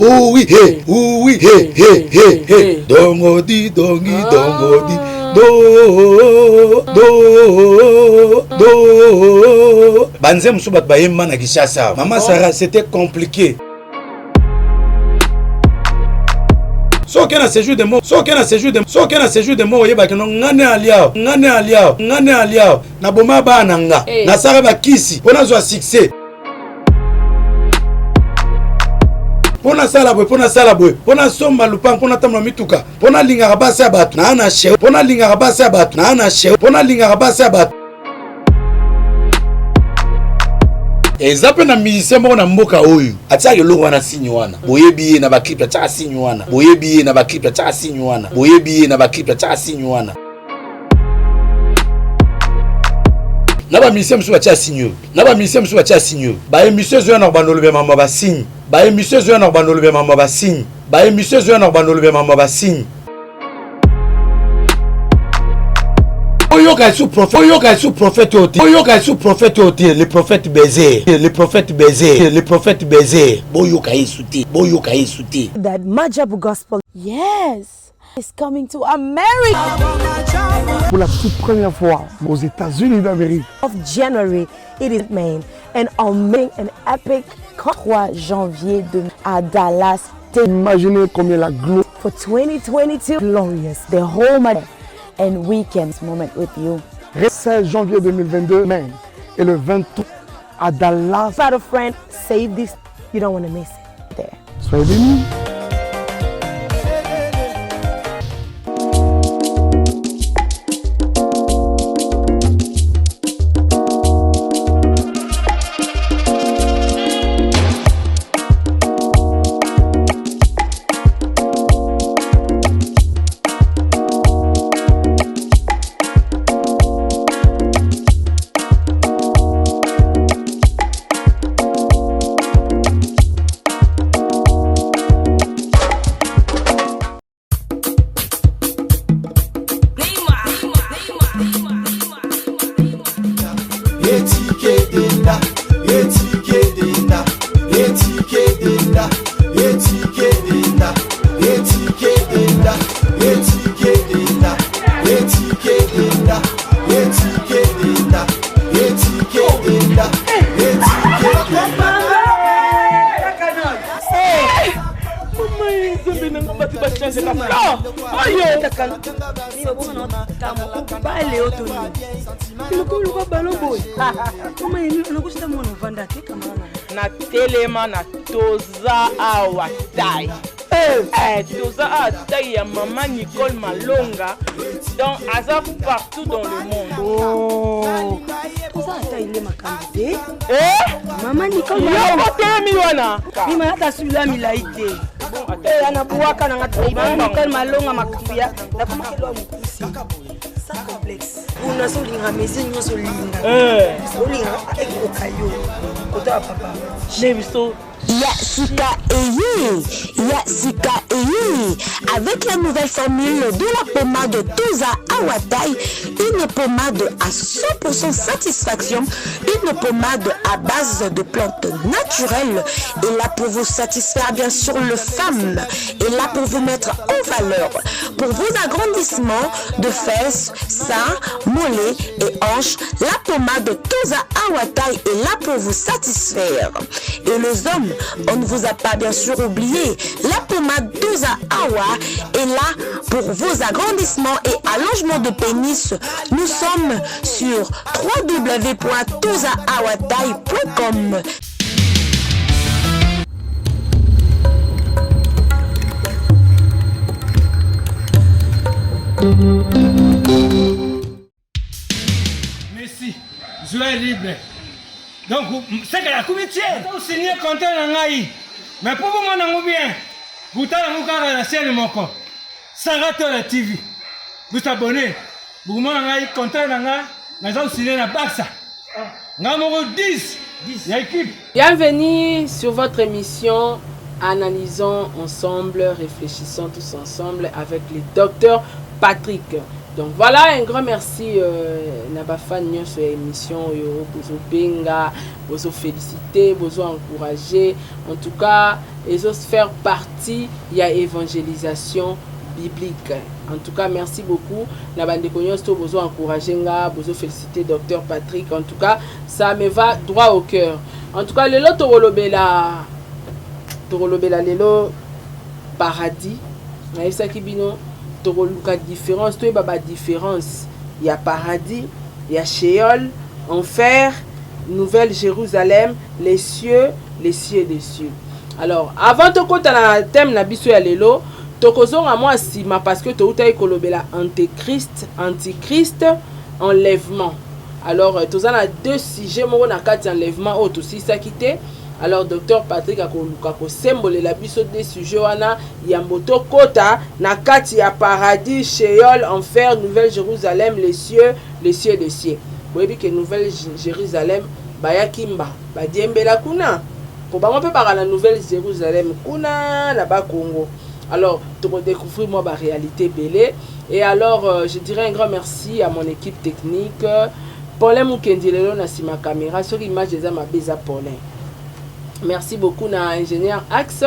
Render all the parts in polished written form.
oui he oui he he he he dongo di dongi dongo di do do do banze mosusu bato bayemba na Kinshasa mama Sarah c'était compliqué soki na séjour de mort soki na séjour de soki na séjour de mort oyebaki no nga nde alia nga nde alia nga nde alia naboma bana nga eh. nasala bakisi mpo nazwa succès mpo nasala boye mpo nasala boye mpo nasomba lupango mpo natambola mituka mpo nalingaka basi ya bato naa na she mpo nalingaka basi ya bato naa na she mpo nalingaka basi ya bato eza mpe na musicien moko na mboka oyo atiaka eloko wana signe wana boyebi ye na baclip atiaka signe wana boyebi ye na baclip atiaka signe wana boyebi ye na baclip atiaka signe wana na ba musicien mosusu batia signe oyo na ba musicien mosusu batia signe oyo ba émission ezoya na kobanda olobela mambo ya basigne ba émission ezoya na kobanda olobela mambo ya basigne ba émission ezoya na kobanda olobela mambo ya basigne oyoka esu prophète oyoka esu prophète oyo te oyoka esu prophète oyo te le prophète baiser le prophète baiser le prophète baiser boyoka yesu te boyoka yesu te That Majabu Gospel. Yes, is coming to America. Pour la toute première fois aux États-Unis d'Amérique. Of January, it is Maine and amazing and epic 3 janvier de, à Dallas. Imaginez combien la gloire. For 2022, glorious, the whole month and weekend moment with you. 16 janvier 2022, Maine, et le 23 à Dallas. About a friend, save this. You don't want to miss it. There. Soyez bénis. Natelema na toza awa tai eh. Eh, toza awa tai ya mama Nicole Malonga donc aza partout dans le monde. Oh. Toza ata ile makambo te. Eh? Mama Nicole Malonga. Yo telemi wana. Mima ata sula milai te. Eh, anabuaka na nga mama Nicole Malonga makambo ya nakomaki lwa mokusi. Sans complexe. Kuna so olinga mesure nyonso olinga. Eh. Olinga ekoka yo. Kota ya papa. Ne biso Ya sika eye, ya sika eye. Avec la nouvelle formule de la pommade Toza Awatai, une pommade à 100% satisfaction, une pommade à base de plantes naturelles, et là pour vous satisfaire bien sûr le femme, et là pour vous mettre en valeur, pour vos agrandissements de fesses, seins, mollets et hanches, la pommade Toza Awatai est là pour vous satisfaire. Et les hommes, on ne vous a pas bien sûr oublié, la pommade Toza Awa est là pour vos agrandissements et allongements de pénis. Nous sommes sur www.tozaawatai.com. Messi, joueur libre. Donc, c'est que la comité, signé contrat na ngai. Mais pour vous mon bien, botala yango kaka na chaîne moko. Sarah Tola TV. Vous abonnez. Bokomona ngai contrat na ngai, naza signé na Barça. Ngai moko 10 ya équipe. Bienvenue sur votre émission Analysons ensemble, réfléchissons tous ensemble avec le docteur Patrick. Donc voilà, un grand merci euh, na ba fan nyonso ya émission oyo bozo benga, bozo féliciter, bozo encourager. En tout cas, ezo faire partie ya évangélisation biblique. En tout cas, merci beaucoup na bandeko nyonso bozo encourager nga, bozo féliciter docteur Patrick. En tout cas, ça me va droit au cœur. En tout cas, lelo tokolobela lelo paradis. Nayebisaki bino tokoluka différence, toyeba badifférence ya paradis, ya Sheol, enfer, Nouvelle Jérusalem, les cieux, les cieux des cieux. Alors, avant tokota na thème na biso ya lelo, tokozonga mwa nsima parce que toutaki kolobela antéchrist, antichrist, enlèvement. Alors, toza na deux sujets moko na kati ya enlèvement oyo tosilisaki te. Alors, docteur Patrick akoluka kosembolela biso deux sujets wana yambo tokota na kati ya paradis, Sheol, enfer, Nouvelle Jérusalem, les cieux, les cieux des cieux. Boyebi ke Nouvelle Jérusalem bayaki mba badiembela kuna po bango mpe baka na Nouvelle Jérusalem kuna na Bakongo. Alors, tokodécouvrir mwa baréalité ebele. Et alors, je dirais un grand merci à mon équipe technique, Paulin Mukendi lelo na nsima caméra. Soki image eza mabe, eza Paulin. Merci beaucoup na ingénieur Axe,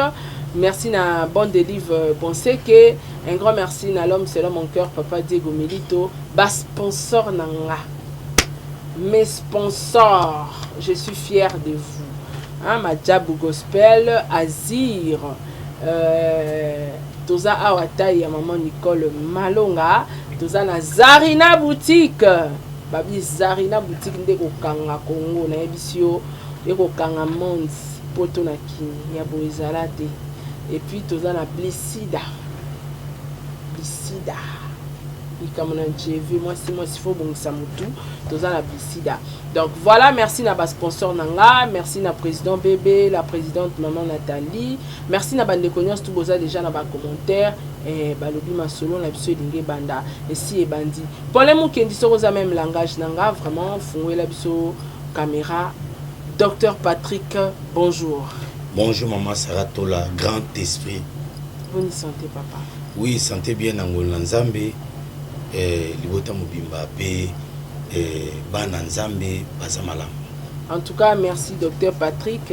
merci na Bonne Delive Bonseke, un grand merci na l'homme selon mon cœur, papa Diego Milito. Basponsor na nga, mes sponsors, je suis fier de vous, hein. Majabu Gospel, Azir, toza awa taille ya maman Nicole Malonga. Toza na Zarina Boutique. Babi Zarina Boutique nde kokanga Kongo, nayebisi yo, ekokanga monde, poto na kini ya boye ezala te. Et puis toza na Blisida, Blisida likambo na njeve, mwasi mwasi fo bongisa motu. Toza na Blisida. Donc voilà, merci na basponsor na nga, merci na président Bébé, la présidente maman Nathalie, merci na bandeko nyonso tu boza déjà na bacommentaire. Balobi masolo na biso elingi ebanda, esi ebandi. Paulin Mokendi, soki oza même langage na nga, vraiment fungolela biso caméra. Docteur Patrick, bonjour. Bonjour maman Sarah Tola, grand esprit. Bonne santé, papa? Oui, santé bien na ngolu na Nzambe. Libota mobimba mpe bana Nzambe baza malamu. En tout cas, merci docteur Patrick.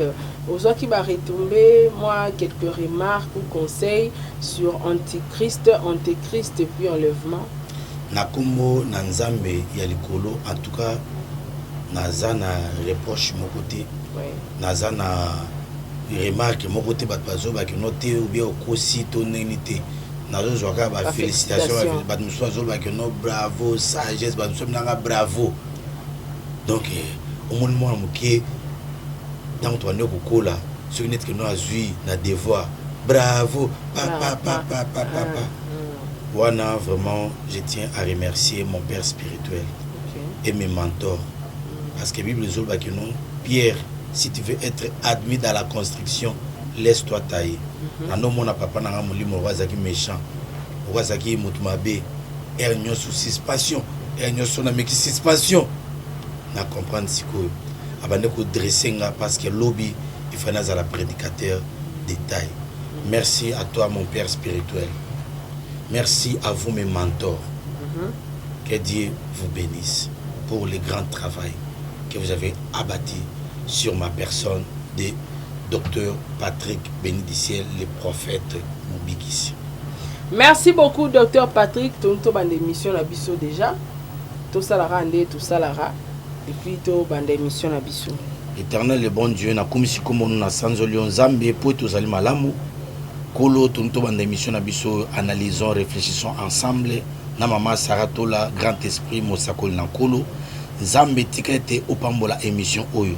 Ozwaki baretombées, moi quelques remarques ou conseils sur antichrist, antéchrist et puis enlèvement. Na nkombo na Nzambe ya likolo, en tout cas naza na reproche moko te. Naza na remarque moko te. Bato bazobaki no te ou bien okosi to ndenge te. Nazozwa kaka bafélicitation. Bato mosusu bazolobaki no bravo, sagesse. Bato mosusu nanga bravo. Donc omoni mwana moke, ntango tobandi kokola, soki neti keno azwi na devoir, bravo papa papa papa papa wana. Vraiment, je tiens à remercier mon père spirituel et mes mentors, parce que Bible ezolobaki no Pierre, si tu veux être admis dans la construction, laisse-toi tailler. Nandomona papa nanga molimo oko azalaki méchant, oko azalaki motu mabe. Heure nyonso suspension, heure nyonso nameki suspension. Na comprendre sikoyo abandi kodresser nga parce que lobi il fallait nazala prédicateur de taille. Merci à toi, mon père spirituel, merci à vous, mes mentors. Que Dieu vous bénisse pour le grand travail que vous avez abattu sur ma personne de docteur Patrick Béni du Ciel, le prophète Mobikisi. Merci beaucoup, docteur Patrick. Tondi tobanda émission na biso déjà. Tosalaka nde tosalaka et puis tobanda émission na biso. Éternel, le bon Dieu, nakomisi kombono na sanzoli yo Nzambe po ete ozali malamu. Kolo, tondi tobanda émission na biso, analysons, réfléchissons ensemble na mama Sara Tola, grand esprit, mosakoli na Nkolo. Nzambe, tika ete opambola émission oyo,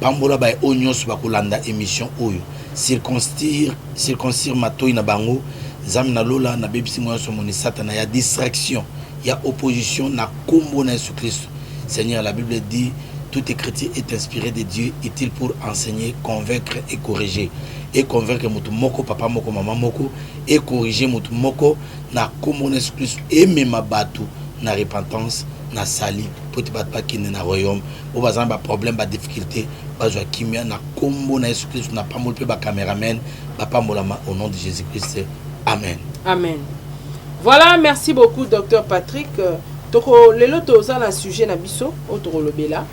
pambola baye oyo nyonso bakolanda émission oyo, circoncire, circoncire matoi na bango. Nzambe na lola, nabebisi ngo nyonso moni Satana ya distraction, ya opposition, na nkombo na Yesu Kristo. Seigneur, la Bible dit: toute écriture est inspirée de Dieu, utile pour enseigner, convaincre et corriger. Et convaincre motu moko, papa moko, mama moko, et corriger motu moko na nkombo na Yesu Kristo, emema bato na repentance, na sali, po ete bato bakende na royaume. Oyo baza na baproblème, badifficulté, bazwa kimia na nkombo na Yesu Kristo. Na pamboli mpe bacameraman, bapambolama au nom de Jésus Christ, amen. Amen. Voilà, merci beaucoup, docteur Patrick. Toko lelo toza na sujet na biso oyo tokolobela,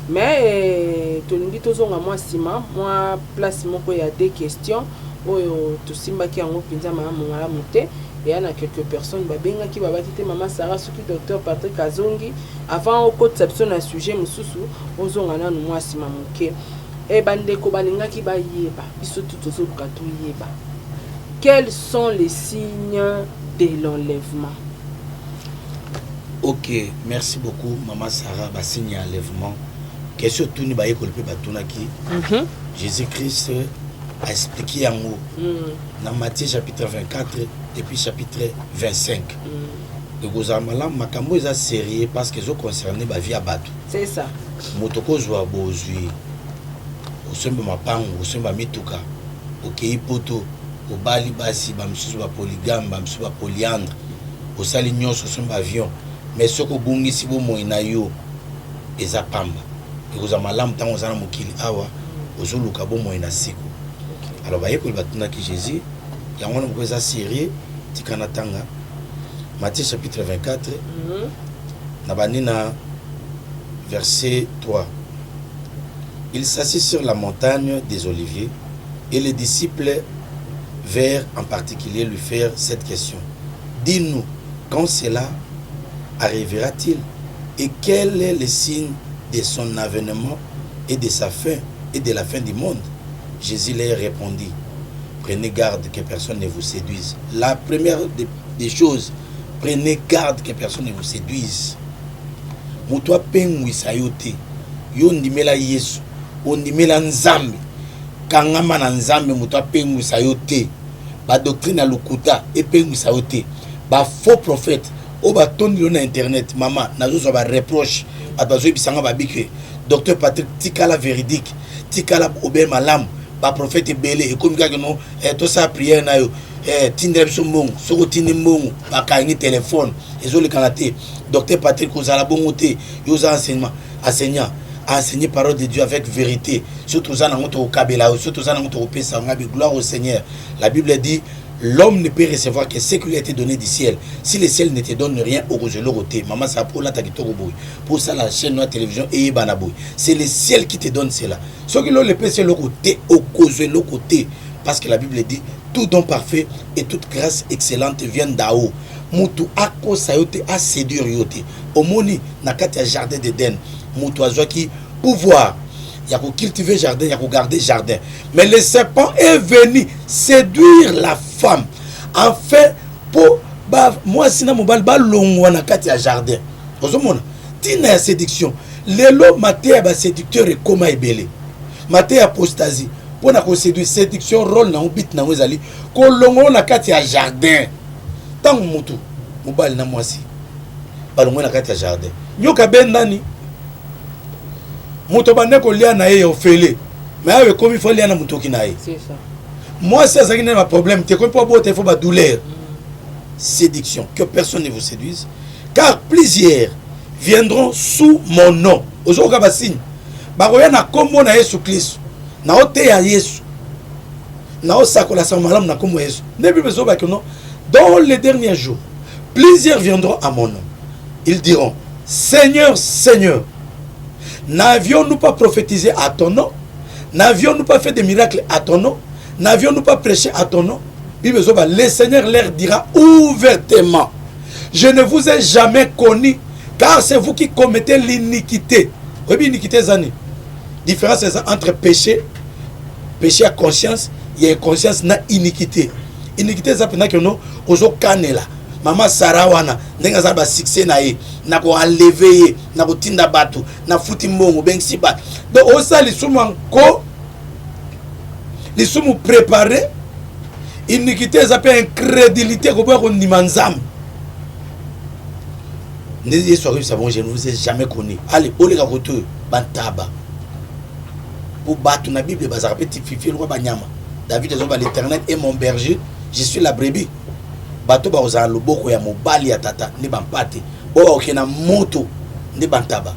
mais tolingi tozonga mwa nsima, mwa place moko ya deux questions. Oyo tosimbaki yango mpenza malamu malamu te. Eya na quelques personnes babengaki babaki te mama Sarah soki docteur Patrick azongi avant okotisa biso na sujet mosusu ozonga nanu mwa nsima moke. E bandeko balingaki bayeba biso tu tozoluka toyeba quels sont les signes de l'enlèvement? Ok, merci beaucoup maman Sarah, ba signe ya enlèvement. Question tuni bayekoli mpe batunaki. Mm -hmm. Jésus Christ a expliqué yango mm. na Matthieu chapitre 24 et puis chapitre 25. Mm. Ekozala malamu makambo eza sérieux parce que ezo concerner ba vie ya bato. C'est ça. Moto kozwa bozwi osombi mapango osombi mituka okei poto obali basi bamisusu ba polygame bamisusu ba polyandre osali nyonso osombi avion mais soki obungisi bomoi na yo eza pamba ekozala malamu ntango oza na mokili awa ozoluka bomoi na seko alors bayekoli batunaki jésus yango wana moko eza sérieux tika natanga Matthieu chapitre 24 mm -hmm. na bandi na verset 3 il s'assit sur la montagne des oliviers et les disciples vinrent en particulier lui faire cette question dis-nous quand cela arrivera-t-il et quel est le signe de son avènement et de sa fin et de la fin du monde Jésus leur répondit prenez garde que personne ne vous séduise la première des, des choses prenez garde que personne ne vous séduise moto apengwisa yo te yo ondimela yesu ondimela nzambe kangama na nzambe moto apengwisa yo te badoctrine ya lokuta epengwisa yo te bafaux prophète oyo batondi yo na internet mama nazozwa bareproche bato bazoyebisa nga babi ke docteur patrick tikala véridique tikala obe malamu baprophète ebele ekomi kaka no eh, tosala prière na yo eh, tindela biso mbongo soki otindi mbongo bakangi telefone ezolekana te docteur patrick ozala bongo te yo oza enseignement enseignant enseigner parole de Dieu avec vérité surtout toza nango tokokabela yo surtout toza nango tokopesa yo ngabi gloire au Seigneur la Bible dit l'homme ne peut recevoir que ce qui lui a été donné du ciel si le ciel ne te donne rien okozwa eloko te mama sa po olata kitoko boye po osala chaîne ya télévision eyebana boye c'est le ciel qui te donne cela soki lola epesi eloko te okozwa eloko te parce que la Bible dit tout don parfait et toute grâce excellente vient d'en haut mutu akosa yo te aséduire yo te omoni na kati ya jardin d'Eden mutu azwaki pouvoir ya kocultiver jardin ya kogarder jardin mais le serpent est venu séduire la femme enfin po mwasi na mobali balongwa na kati ya jardin ozomona ntina ya séduction lelo mateya ya baséducteur ekoma ebele mateya ya apostasie mpo na koséduire séduction rôle nango bit nango ezali kolongola na kati ya jardin ntango motu mobali na mwasi balongwe na kati ya jardin nyoka abendani moto abande kolia na ye ya ofele mais awa ekomi fo alia na motoki na ye mwasi azalaki nde na baproblème te ekomi mpo abota ifo badouleur séduction que personne ne vous séduise car plusieurs viendront sous mon nom ozokoka basigne bakoya na nkombo na yesu kristo naoteya yesu naosakola sango malamu na nkombo ya yesu nde bible ezobaki no dans les derniers jours plusieurs viendront à mon nom ils diront seigneur seigneur n'avions-nous pas prophétisé à ton nom n'avions-nous pas fait des miracles à ton nom n'avions-nous pas prêché à ton nom bible ezoba le seigneur leur dira ouvertement je ne vous ai jamais connu car c'est vous qui commettez l'iniquité oyebi iniquité eza nini différence eza entre péché péché ya conscience ya inconscience na iniquité iniquité eza mpenza keno ozokanela mama sara wana ndenge aza basuccès na ye na koenleve ye na kotinda bato nafuti mbongo obengisi bato donc osala lisumu yanko lisumu préparé iniquité eza mpe incrédulité koboya kondima nzambe nde yesu akoyebisa bon je ne vous ai jamais connu ale boleka kote oyo bantaba po bato na bible bazalaka mpe tififi lokola banyama david azoba l'éternel est mon berger je suis la brebis bato bakozala loboko ya mobali ya tata nde bampate bo bakokende na moto nde bantaba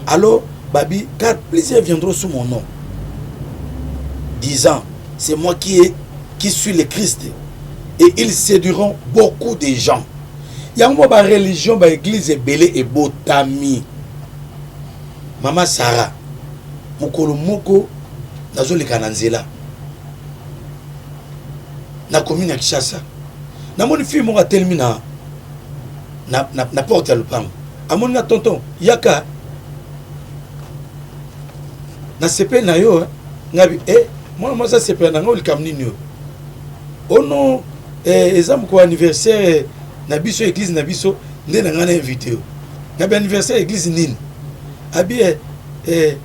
alors babi car plusieurs viendront sous mon nom disant c'est moi qui est qui suis le Christ et ils séduiront beaucoup de gens yango mwa bareligion baeglise ebele ebotami mama sara mokolo moko nazoleka na nzela. Na commune ya Kinshasa. Namoni fille moko atelemi na na, na, na porte ya lopango. Amoni nga tonton, yaka. Nasepeli na yo, nga bi eh mwana mwasi asepela na nga likambo nini oyo? Oh non, eh, eza mokolo anniversaire eh, na biso église na biso nde na nga na invité yo. Nga bi anniversaire église nini? Abi eh, eh,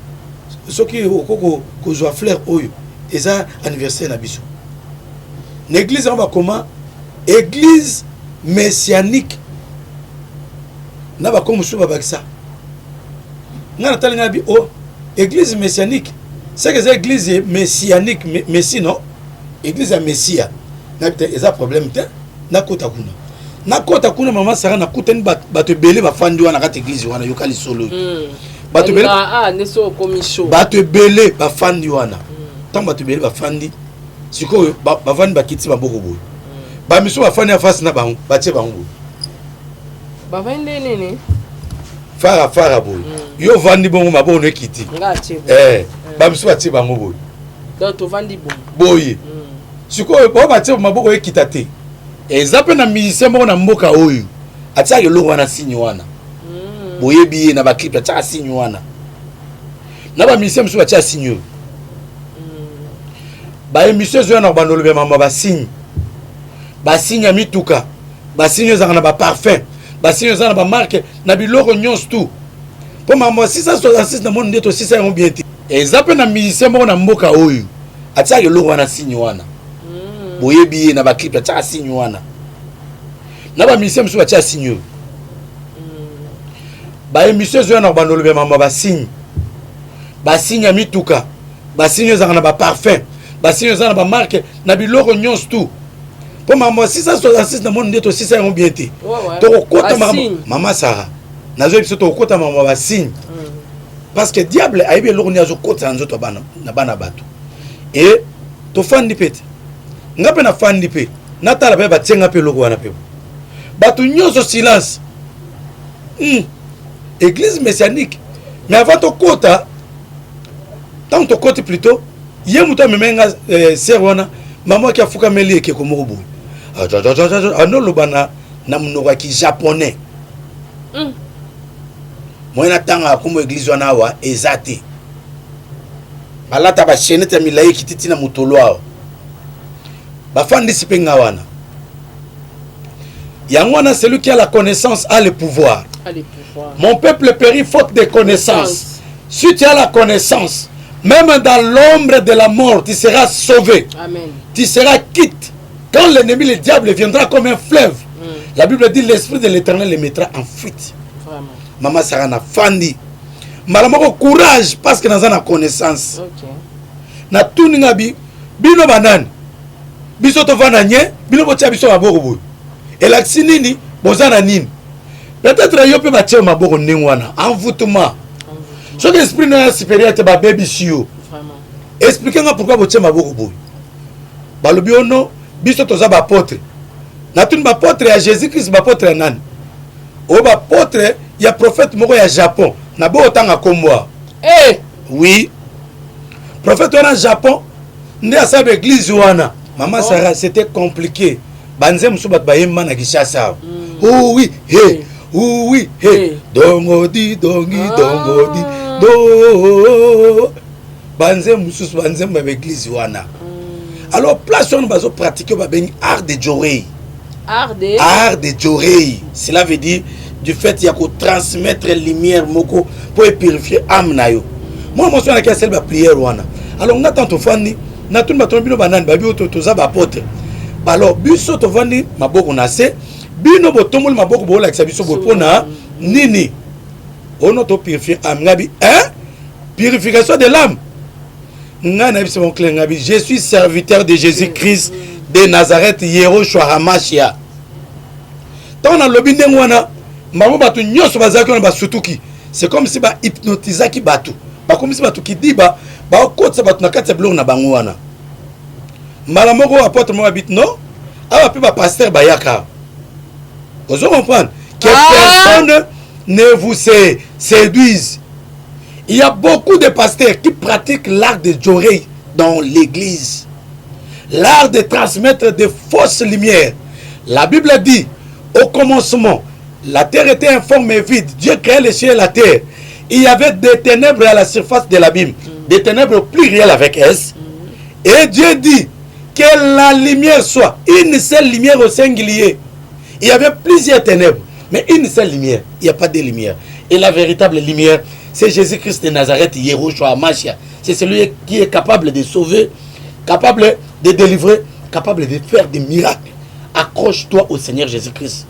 soki okoki kozwa fleur oyo eza anniversaire na biso na église yango bakoma église messianique na bakoma mosusu babakisa ngai natali ngai bi o oh, église messianique seke eza église messianique messi non église ya messia nayebi te eza problème te nakota kuna nakota kuna mama sara nakutani bato ebele bafandi wana kati eglise wana yoka lisolo hmm. bato ebele ah, bato ebele bafandi wana ntango hmm. bato ebele bafandi sikoyo bafandi bakiti maboko boye hmm. bamisu bafandi ya fasi na bango batie bango boye bafandi nini fara fara boye yo ovandi bongo maboko no ekiti eh, bamisu batie bango boye boye sikoyo bao batie maboko ekita te Eza pe na musicien moko na mboka oyo atiaka eloko wana signe wana. Mm. Boyebi ye na ba clip atiaka signe wana. Na ba musicien mosusu batia signe oyo. Mm. Ba émission ezoya na bando lobe mama ba signe. Ba signe ya mituka, ba signe ezaka na ba parfum, ba signe eza na ba marque, na biloko nyonso tout. Po makambo ya 666 na moni nde tosisa yango bien te. Eza pe na musicien moko na mboka oyo atiaka eloko wana signe wana. Boyebi ye na ba clip atiaka signe wana. Na ba musicien mosusu batia signe oyo. Ba émission ezoya na bando lobe mama ba signe. Ba signe ya mituka, ba signe ezaka na ba parfum, ba signe eza na ba marque, na biloko nyonso tout. Po makambo ya 666 na moni nde tosisa yango bien te. Tokokota makambo mama Sarah, nazoyebi biso tokokota makambo ya ba signe. Parce que diable ayebi eloko nini azokotisa na nzoto ya bana na bana bato. Et tofandi mpe te nga mpe nafandi mpe natala mpe batie nga mpe eloko wana mpe bato nyonso silence hmm. église messianique mais avant tokota ntango tokoti plutôt ye moto amemai nga eh, ser wana mama aki afukameli ekeko moko boye anoloba na, na monoko ya kijaponais mm. moye natangaka nkombo eglise wana awa eza te Balata ba chainette ya milayi ekiti ti na motolo awa. Bafandisi pe nga wana. Yango wana celui qui a la connaissance a le pouvoir. A le pouvoir. Mon peuple périt faute de connaissance. Si tu as la connaissance, même dans l'ombre de la mort, tu seras sauvé. Amen. Tu seras quitte. Quand l'ennemi, le diable, viendra comme un fleuve, mm. la Bible dit l'esprit de l'éternel le mettra en fuite. Vraiment. Maman Sarah na fandi. Mbala moko courage parce que naza na connaissance. Okay. Na tuni nga bi bino banani biso tovanda nye bino botia biso maboko boye elakisi nini boza na nini peut-être yo mpe batie maboko ndenge wana envoûtement soki esprit na ya supérieur te babebisi yo explike nga pourquoi botie maboko boye balobi yo no biso toza bapotre natuni bapotre ya jésus christ bapotre ya nani oyo bapotre ya prophète moko ya japon na bo otanga nkombo awa hey! Eh! oui prophète wana japon nde asala baeglise wana mama oh. Sarah c'était compliqué banze mosusu bato bayemba na kinshasa awa mm. oh oui he hey. oh oui he hey. dongodi dongi ah. dongodi do banze mosusu banzembo ya baeglise wana mm. alors place wana bazopratike babengi art de jorei Art de Art de jorei cela veut dire du fait ya kotransmettre lumière moko mpo epurifie âme na yo mwana mwasi wana aki asali baprière wana alors nga ntango tofandi natuni bato na bino banani babi oyo toza baapotre alors biso tovandi maboko na se bino botomboli maboko boolakisa biso boye mpo na nini ono topurifie âme ngabi hein purification de l'âme ngai nayebisi bango clair ngai je suis serviteur de jésus christ de nazareth yeroshua hamashia ntango nalobi ndenge wana bango bato nyonso bazalaki wana basutuki c'est comme si bahypnotizaki bato bakomisi bato kidiba bakotisa bato na kati ya biloko na bango wana mbala moko apotre moko abit non awa mpe bapaster bayaka ozo comprendre que ah! personne ne vous séduise Il y a beaucoup de pasteurs qui pratiquent l'art de Jorei dans l'église. L'art de transmettre de fausses lumières. La Bible dit, au commencement, la terre était informe et vide. Dieu créait le ciel et la terre. Il y avait des ténèbres à la surface de l'abîme. Des ténèbres plurielles avec S. Et Dieu dit que la lumière soit une seule lumière au singulier. Il y avait plusieurs ténèbres, mais une seule lumière. Il n'y a pas de lumière. Et la véritable lumière, c'est Jésus-Christ de Nazareth, Yehoshua Machia. C'est celui qui est capable de sauver, capable de délivrer, capable de faire des miracles. Accroche-toi au Seigneur Jésus-Christ.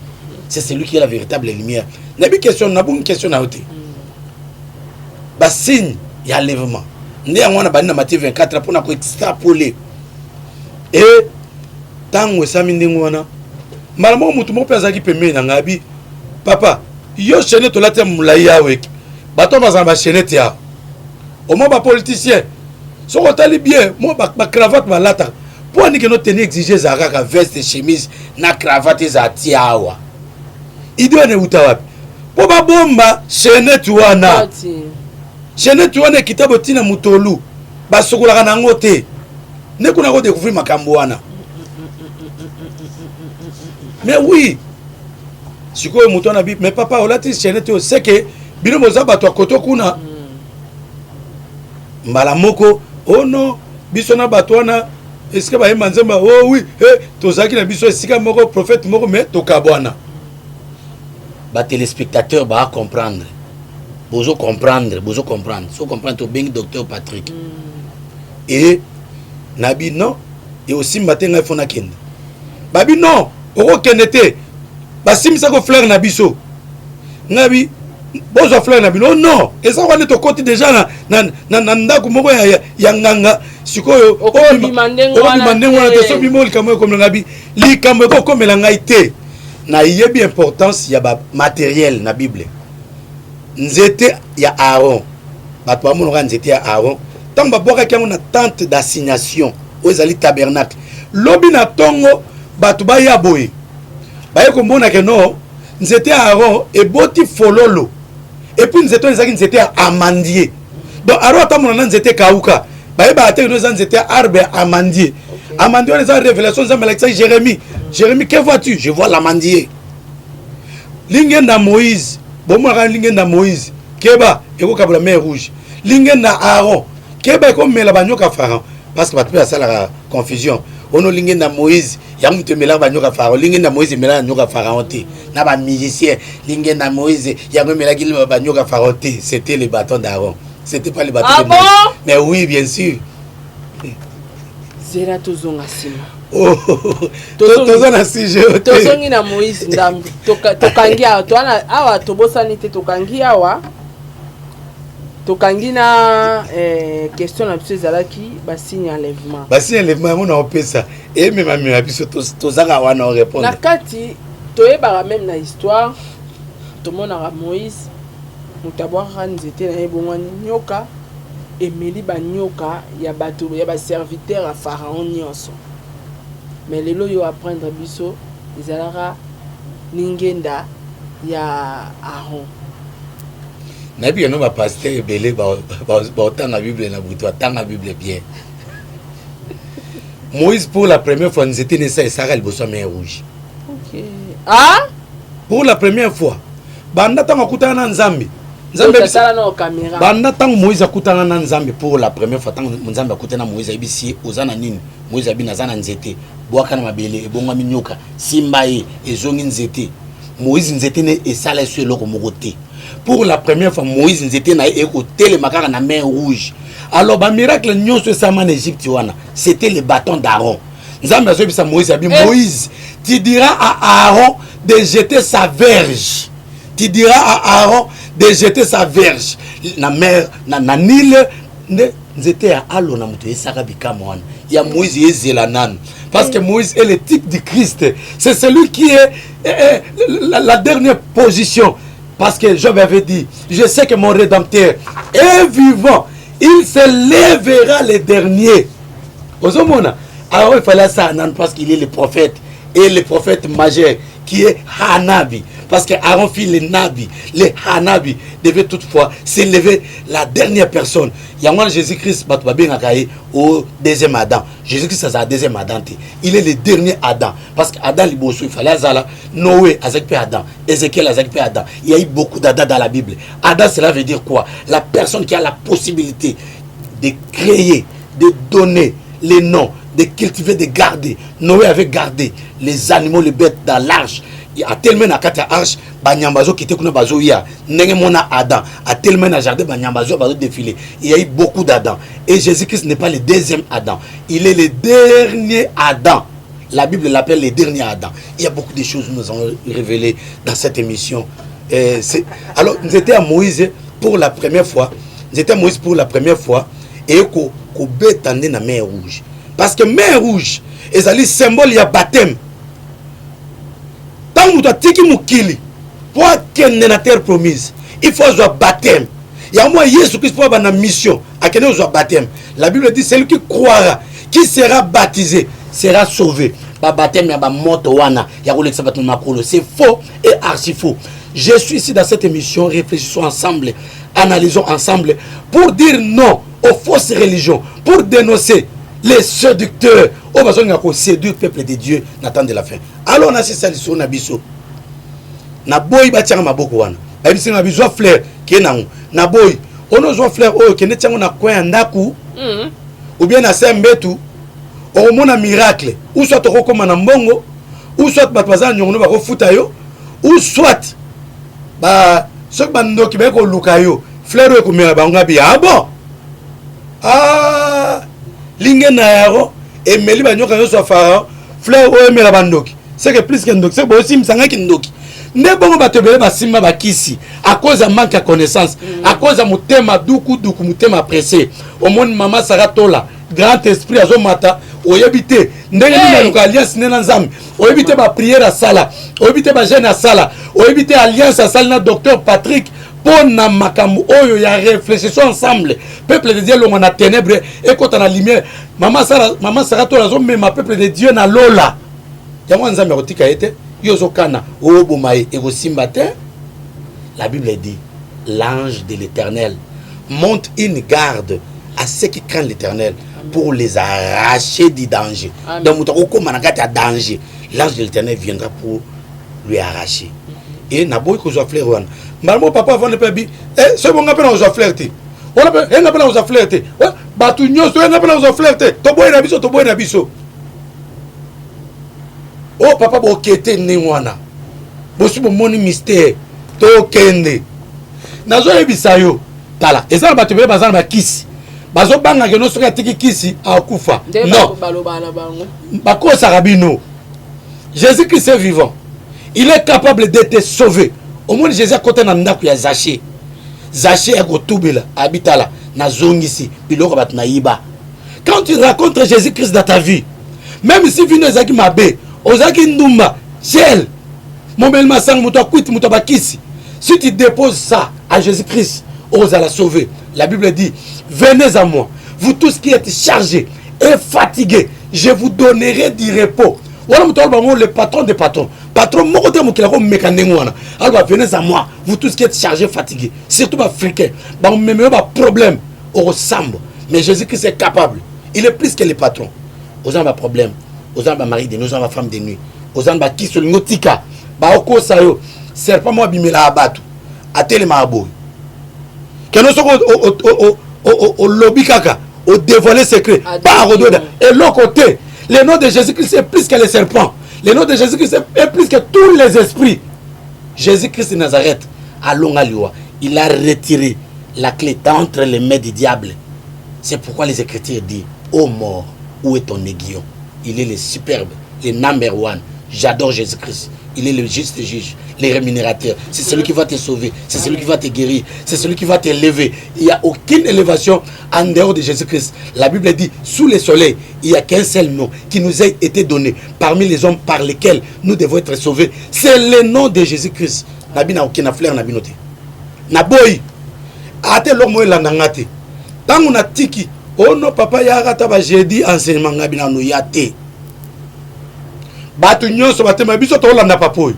C'est celui qui est la véritable lumière. Nabi question, nabu question na yote. Ba signe ya enlèvement. Nde yango wana bandi na Matthieu 24 mpona ko extrapoler. Et ntango esami ndenge wana mbala moko motu moko mpe azalaki pembeni na ngai abi papa yo chaînette olati ya molai awa eke bato bazala ba chaînette ya omoi ba politicien soki otali bien mwa bacravate balataka mpo anike no tenue exige ezala kaka veste chemise na cravate ezala tia awa ide wana euta wapi mpo babomba chaînette wana chaînette wana ekita botina motolu basokolaka na yango te nde kuna kodécouvrir makambo wana mais oui sikoyo moto wana bi mais papa olati chaînette oyo seke bino boza bato ya koto kuna mbala moko oh non biso na bato wana esika bayemba nzembo oh oui eh, tozalaki na biso esika moko prophète moko mais tokabwana batelespectateur baa comprendre bozo comprendre bozo comprendre so comprendre tobengi docteur Patrick mm. e nabi non ekosimba te ngai fo nakende babi non okokende te basimbisako fleur na biso ngai bi bozwa fleur na bino oh non eza wana tokoti deja na, na, na, na ndako moko ya, ya, ya nganga sikoyo okobima ndenge wana te soki bimo likambo ekomela ngai bi likambo ekokomela ngai te nayebi importance ya bamateriel na bible nzete ya aaron bato bamonaka nzete ya aaron ntango babwakaki yango na tente d'assignation oyo ezali tabernacle lobi na ntongo bato baya boye baye komona ke no nzete ya aaron eboti fololo epuis nzete oyo ezalaki nzete ya amandier donc aaron atambola na nzete ekauka bayebaka te kino eza nzete ya arbre ya amandier amandier wana eza révélation nzambe alakisaki jérémie jérémie que vois-tu je vois l'amandier lingenda moïse bomonaka lingenda moïse keba ekokabola mer rouge lingenda aaron keba ekomela banyoka pharaon parce que bato mpe basalaka confusion ono lingenda moïse yango moto emelaka banyoka pharaon lingenda moïse emelaka nyoka pharaon te na bamusicien lingenda moïse yango emelaki banyoka pharaon te c'était le bâton d'aaron c'était pas le bâton ah de bon? Moïse mais oui bien sûr zela tozonga nsima oh, toza na sujet tozongi na moïse ndambi tokangi awa towana awa tobosani te tokangi awa tokangi na eh, question na biso ezalaki basigne enlèvement basigne enlèvement yango na opesa ememamema biso tozaka wana orépondre na kati toyebaka meme na histoire tomonaka moïse moto abwakaka nzete na ye ebongwani nyoka emeli banyoka ya bato ya baserviteur ya pharaon nyonso mais lelo yo apprendre biso ezalaka lingenda ya Aaron. Nayebi keno ba pasteur ebele baotanga bible na butu atanga bible bien. Moïse pour la première fois nzete nesa esaka liboso ya mer rouge. Okay. Ah? Pour la première fois banda ntango akutana na Nzambe nzambe banda ntango moïse akutana na nzambe pour la première fois ntango nzambe akutana na moïse ayebisi ye oza na nini moïse abi naza na nzete bwaka na mabele ebongwami nyoka simba ye ezongi nzete moïse nzete ne esala eso eloko moko te pour la première fois moïse nzete na ye ekotelema kaka na mer rouge alors bamiracle nyonso esalama na egypte wana c'était le bâton d'aron nzambe azoyebisa moïse abi eh. moïse tu diras à aaron de jeter sa verge tu diras à aaron de jeter sa verge na mer na, na nile nde nzete ya alona moto eyesaka bikamwa wana ya moïse ezela nanu parce que moïse est le type du christ c'est celui qui est, est, est la, la dernière position parce que Job avait dit je sais que mon rédempteur est vivant il se lèvera le dernier ozomona alors il fallait ça nanu parce qu'il est le prophète et le prophète majeur qui est Hanabi. Parce que Aaron fit le Nabi, le Hanabi, devait toutefois s'élever la dernière personne. Yango wana Jésus-Christ, bato babengaka ye au deuxième Adam. Jésus-Christ azala deuxième Adam te. Il est le dernier Adam. Parce que Adam liboso, il fallait azala. Noé azalaki mpe Adam. Ézéchiel azalaki mpe Adam. Il y a eu beaucoup d'Adam dans la Bible. Adam, cela veut dire quoi? La personne qui a la possibilité de créer, de donner les noms, de cultiver, de garder. Noé avait gardé les animaux, les bêtes dans l'arche. Atelemi na kati ya arche, banyama bazokite kuna bazoya ndenge mona Adam atelemi na jardin, banyama bazoya bazodéfiler. Il y a eu beaucoup d'Adam et Jésus-Christ n'est pas le deuxième Adam, il est le dernier Adam. La Bible l'appelle le dernier Adam. Il y a beaucoup de choses que nous allons révéler dans cette émission. Et alors nzete ya Moïse pour la première fois, nzete ya Moïse pour la première fois eye kobeta nde na mer Rouge, parce que mer Rouge ezali symbole ya baptême. Ntango moto atiki mokili mpo akende na terre promise, il faut azwa baptême. Yango mwa Yesu Christ, mpo abanda mission, akende kozwa baptême. La Bible dit: celui qui croira, qui sera baptisé, sera sauvé. Babaptême ya bamoto wana ya kolekisa bato na makolo, c'est faux et archi faux. Je suis ici dans cette émission Réfléchissons ensemble, analysons ensemble, pour dire non aux fausses religions, pour dénoncer les séducteurs oyo bazolinga koséduire peuple de Dieu na temps de la fin. Alors nasisa lisolo na biso. Naboyi batianga maboko wana. Bayebisi nga bizwa fleur ke nango. Naboyi ono ozwa fleur oyo, kende tiango na coin ya ndako ou bien na se mbetu, okomona miracle, ou soit okokóma na mbongo, ou soit bato baza na niongo bakofuta yo, ou soit ba soki bandoki baye koluka yo, fleur oyo ekomela bango. Abi ah bon, ah, linge na yango emeli banyoka nyonso ya Pharaon, fleur oyo emela bandoki, c'est que plus que ndoki, c'est bosimbisangaki ndoki nde bongo. Bato ebele basimba bakisi à cause ya manque ya connaissance, à cause ya motema dukuduku, motema pressé. Omoni mama Sara Tola, grand esprit azomata, oyebi te ndenge nini aluka alliance nde na Nzambe, oyebi te baprière asala, oyebi te bajeûne asala, oyebi te alliance asali na docteur Patrick mpo na makambo oyo ya Réfléchissons ensemble. Peuple de Dieu elongwa na ténèbre, ekɔta na lumière. Mama Sara, mama Sara Tola azomema peuple de Dieu na lola. Yango Nzambe akotika ye te. Yo ozokana oboma ye, ekosimba te. La Bible dit: l'ange de l'Éternel monte une garde à ceux qui craignent l'Éternel pour les arracher du danger. Amen. Donc moto akokóma na kati ya danger, l'ange de l'Éternel viendra pour lui arracher. E naboyi kozwa fleur wana. Mbala moko papa avande mpe abi eh, soki bonga mpe na kozwa fleur te wana mpe enga mpe na kozwa fleur te. Bato nyonso enga mpe na kozwa fleur te, toboyi na biso, toboyi na biso. O papa, bokete ndenge wana, bosi bomoni mystère. Tokende, nazoyebisa yo, tala, eza na bato ebele baza na bakisi, bazobanga keno soki atiki kisi akufa. Nde Non. Balobaka na bango. Bakosaka bino. Jésus Christ est vivant, il est capable de te sauver. Omoni Jésus akota na ndako ya Zache. Zache akotubela, abitala nazongisi biloko bato nayiba. Quand tu rencontres Jésus Christ dans ta vie, même si vino ezalaki mabe, ozalaki ndumba, ciel momeli masango, moto akwiti, moto abakisi, si tu déposes ça à Jésus Christ, ozala sauvé. La Bible dit: venez à moi, vous tous qui êtes chargés et fatigués, je vous donnerai du repos. Wana moto aloba bango, le patron des patrons, patron moko te mokili akomeka ndenge wana. Aloba: venez à moi, vous tous qui êtes chargés, fatigués. Surtout baafricain, bameme yo baproblème, okosamba. Mais Jésus Christ est capable, il est plus que le patron. Oza na baproblème, oza na bamari de nuit, oza na bafemme de nuit, oza na bakisi, olingi otika, baokosa yo. Serpent moko abimelaka bato, atelemaka boye keno soki olobi kaka, odévoile secret pa akododa eloko te. Le nom de Jésus Christ est plus que le serpent, le nom de Jésus Christ est plus que tous les esprits. Jésus Christ de Nazareth alonga liwa, il a retiré la clé d'entre les mains du diable. C'est pourquoi les Écritures disent: ô mort, où est ton aiguillon? Il est le superbe, le number one. J'adore Jésus Christ, il est le juste juge, le rémunérateur. C'est celui qui va te sauver, c'est celui qui va te guérir, c'est celui qui va t'élever. Il n'y a aucune élévation en dehors de Jésus-Christ. La Bible dit: sous le soleil, il n'y a qu'un seul nom qui nous a été donné parmi les hommes par lesquels nous devons être sauvés. C'est le nom de Jésus-Christ. Nabina okena fleur na bino te. Naboyi. Ate eloko moko elanda nga te. Ntango natiki, ono papa yaka ata ba jeudi enseignement nga bina no ya te. Bato nyonso batema biso, tolanda papa oyo.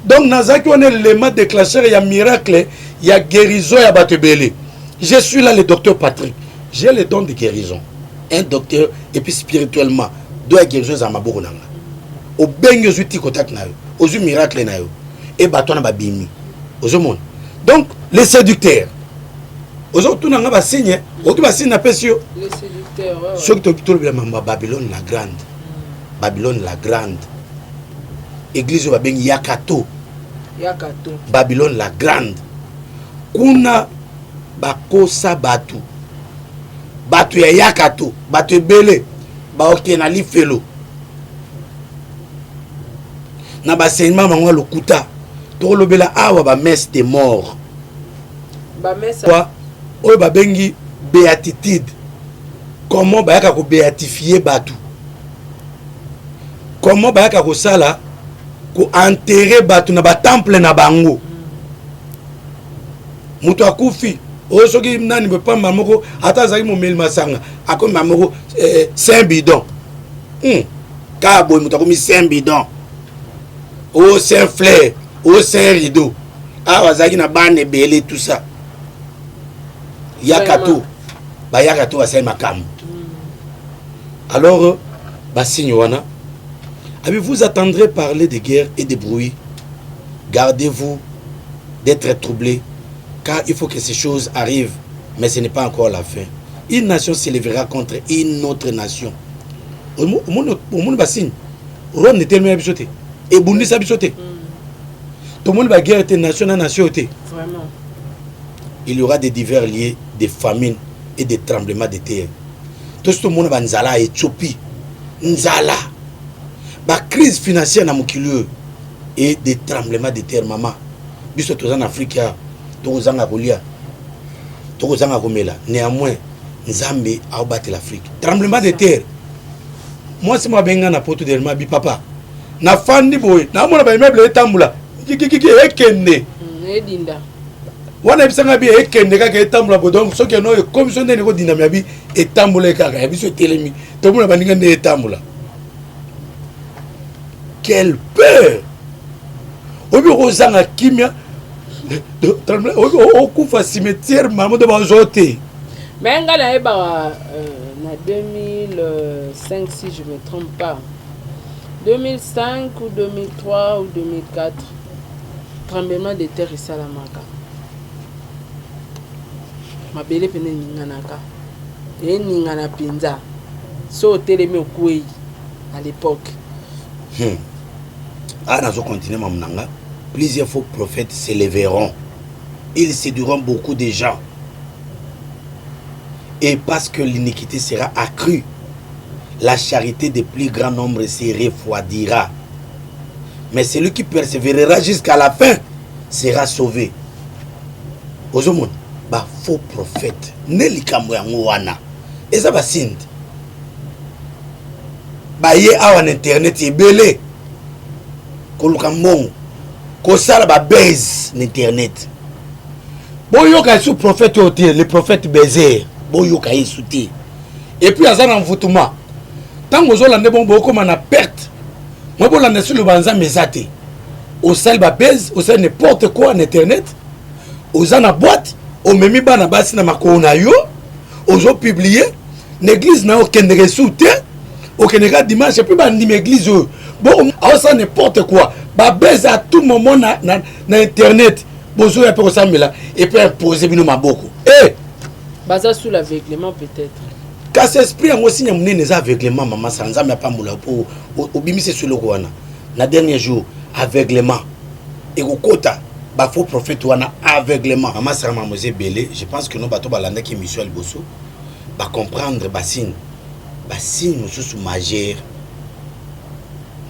Donc nazalaki wana élément déclencheur ya miracle ya guérison ya bato ebele. Je suis là le docteur Patrick, j'ai le don de guérison, un docteur, et puis spirituellement don ya guérison ezala maboko na nga. Obengi, ozwi ti contact na yo, ozwi miracle na yo e bato wana babimi. Ozomona, donc les séducteurs, ozotuna nga basigne, oki basigne napesi yo. Soki tolobela mambo ya Babylone la Grande, Babylone la Grande, église oyo babengi Yakato, Babylone la Grande, kuna bakosa bato, bato ya Yakato, bato ebele baokende na lifelo na baenseignement bango ya lokuta. Tokolobela awa bamesse de mort oyo babengi béatitude, comment bayaka kobéatifier bato, comment bayaka kosala koenterrer bato na batemple na bango. Moto akufi oyo, soki nani bopamba moko, ata azalaki momeli masanga, akomi moko eh, saint bidon, Kaka boye moto akomi saint bidon, o saint fleur, o saint rideau. Awa azalaki na bana ebele, tout ça. Yaka to bayaka to basali makambo. Alors basigne wana abi: vous attendrez parler de guerre et de bruit, gardez-vous d'être troublés, car il faut que ces choses arrivent, mais ce n'est pas encore la fin. Une nation s'élèvera contre une autre nation. Omoni basigne, Rwanda etelemela biso te, ebundisa biso te, tomoni baguerre te, nation na nation te. Il y aura des divers lieux de famine et de tremblements de terre. Tosi tomona banzala ya Éthiopie, nzala, bacrise financière na mokili oyo et des tremblements de terre. Mama, biso toza na Afrique ya tokozanga kolia, tokozanga komela. Néanmoins Nzambe aobatela Afrique. Tremblement de terre, mwasi mo abenga na poto delema bi: papa, nafandi boye, namona baimmeuble etambola kikikiki, ekende. Edinda. Wana ebisanga bi ekende kaka, etambola boye. Donc soki eno ekomi so ndeni ekodindama ya bi etambola kaka, ya biso etelemi, tomona baninga nde etambola. Quelle peur! Oyebi okozanga kimia, okufa cimetière mamo do bazwa te. Mais nga nayebaka na 2005, si je me trompe pas, 2005 ou 2003 ou 2004, tremblement de terre esalamaka, mabele pene eninganaka, eningana mpenza, so otelemi okwei à l'époque. Ah, nazo continuer mamu na nga. Plusieurs faux prophètes s'élèveront, ils séduiront beaucoup de gens, et parce que l'iniquité sera accrue, la charité de plus grand nombre se refroidira. Mais celui qui persévérera jusqu'à la fin sera sauvé. Ozomona bafaux prophète nde likambo yango wana eza basigne te. Baye awa na internet ebele koluka mbongo, kosala babase na internet. Boyoka esu prophète oyo te, le prophète Bezer, boyoka yesu te. Et puis aza na mvutuma. Ntango ozolanda bongo, bokóma na perte. Mwa bolanda esi loba Nzambe eza te. Osali babase, osali n'importe quoi na internet, oza na boîte, omemi bana basi na makolo na yo, ozopublier na église na yo, okendeke esu te, okendeka dimanche. Et puis bandima église oyo bo aosala n'importe quoi, babase à tout moment na internet. Bozoya mpe kosambela et puis impose bino maboko e. Baza sous l'aveuglement peut-être. Kasi esprit yango, signe ya monene eza aveuglement. Mama Sara, Nzambe apambola mpo obimisi eso eloko wana. Na dernier jour aveuglement ekokota bafaux prophète wana, aveuglement. Mama Sara, mamo eza ebele. Je pense que no bato balandaki émission ya liboso bacomprendre basigne. Basigne mosusu majeur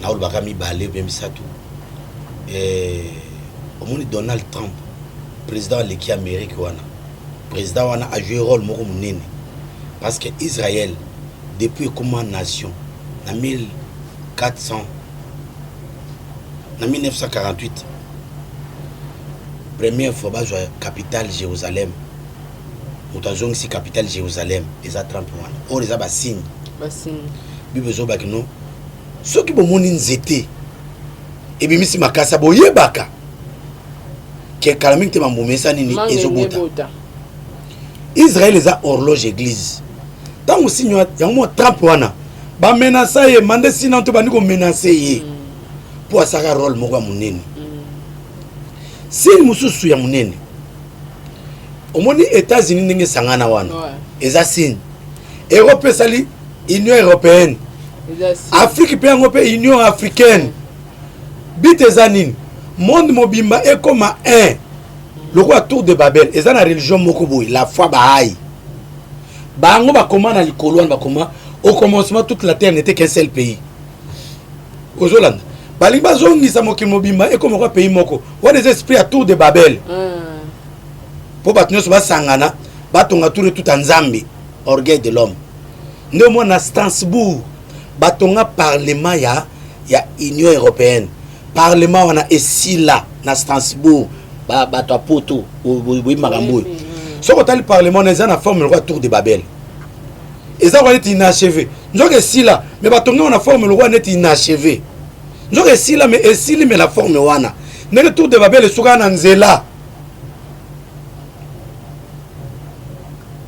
naolobaka mibale bien misato. Omoni Donald Trump, président aleki Amérique wana, président wana ajoue rôle moko monene parce que Israël depuis ekoma nation na 1400, na 1948, première fois bazwa capitale Jérusalem, moto azongisi capitale Jérusalem eza Trump wana. Oyo eza basigne. Basigne. Bible ezobaki no, soki bomoni nzete Ebimisi makasa boyebaka ke kala mingi te bambuma esa nini ezobota. Israël eza horloge église. Ntango signe yango mwa Trump wana bamenasa ye mande sina to bandi komenase ye mpo mm. asaka role moko ya monene mm. Signe mosusu ya monene omoni États-Unis ndenge esangana wana ouais. Eza signe Europe esali Union européenne, Afrique mpe yango mpe Union africaine mm. Bit eza nini? Monde mobimba ekoma 1 lokola tour de Babel eza na religion moko boye la foi bahaï bango bakoma na likolo wana bakoma au commencement toute la terre n'était qu'un seul pays. Ozolanda balingi bazongisa mokili mobimba ekoma kwa pays moko wana eza esprit ya tour de Babel mpo bato nyonso basangana batonga tour etuta Nzambe, orgueil de l'homme. Nde omona na Strasbourg batonga parlement ya Union européenne. Parlement wana esila na Strasbourg, bato ya poto boyebi makambo oyo. Soki otali parlement wana eza na forme lokola tour de Babel, eza lokola neti inachevé, nzoka esila me batongi yango na forme lokola neti inachevé, nzoka esila me esili me na forme wana ndenge tour de Babel esukaka na nzela,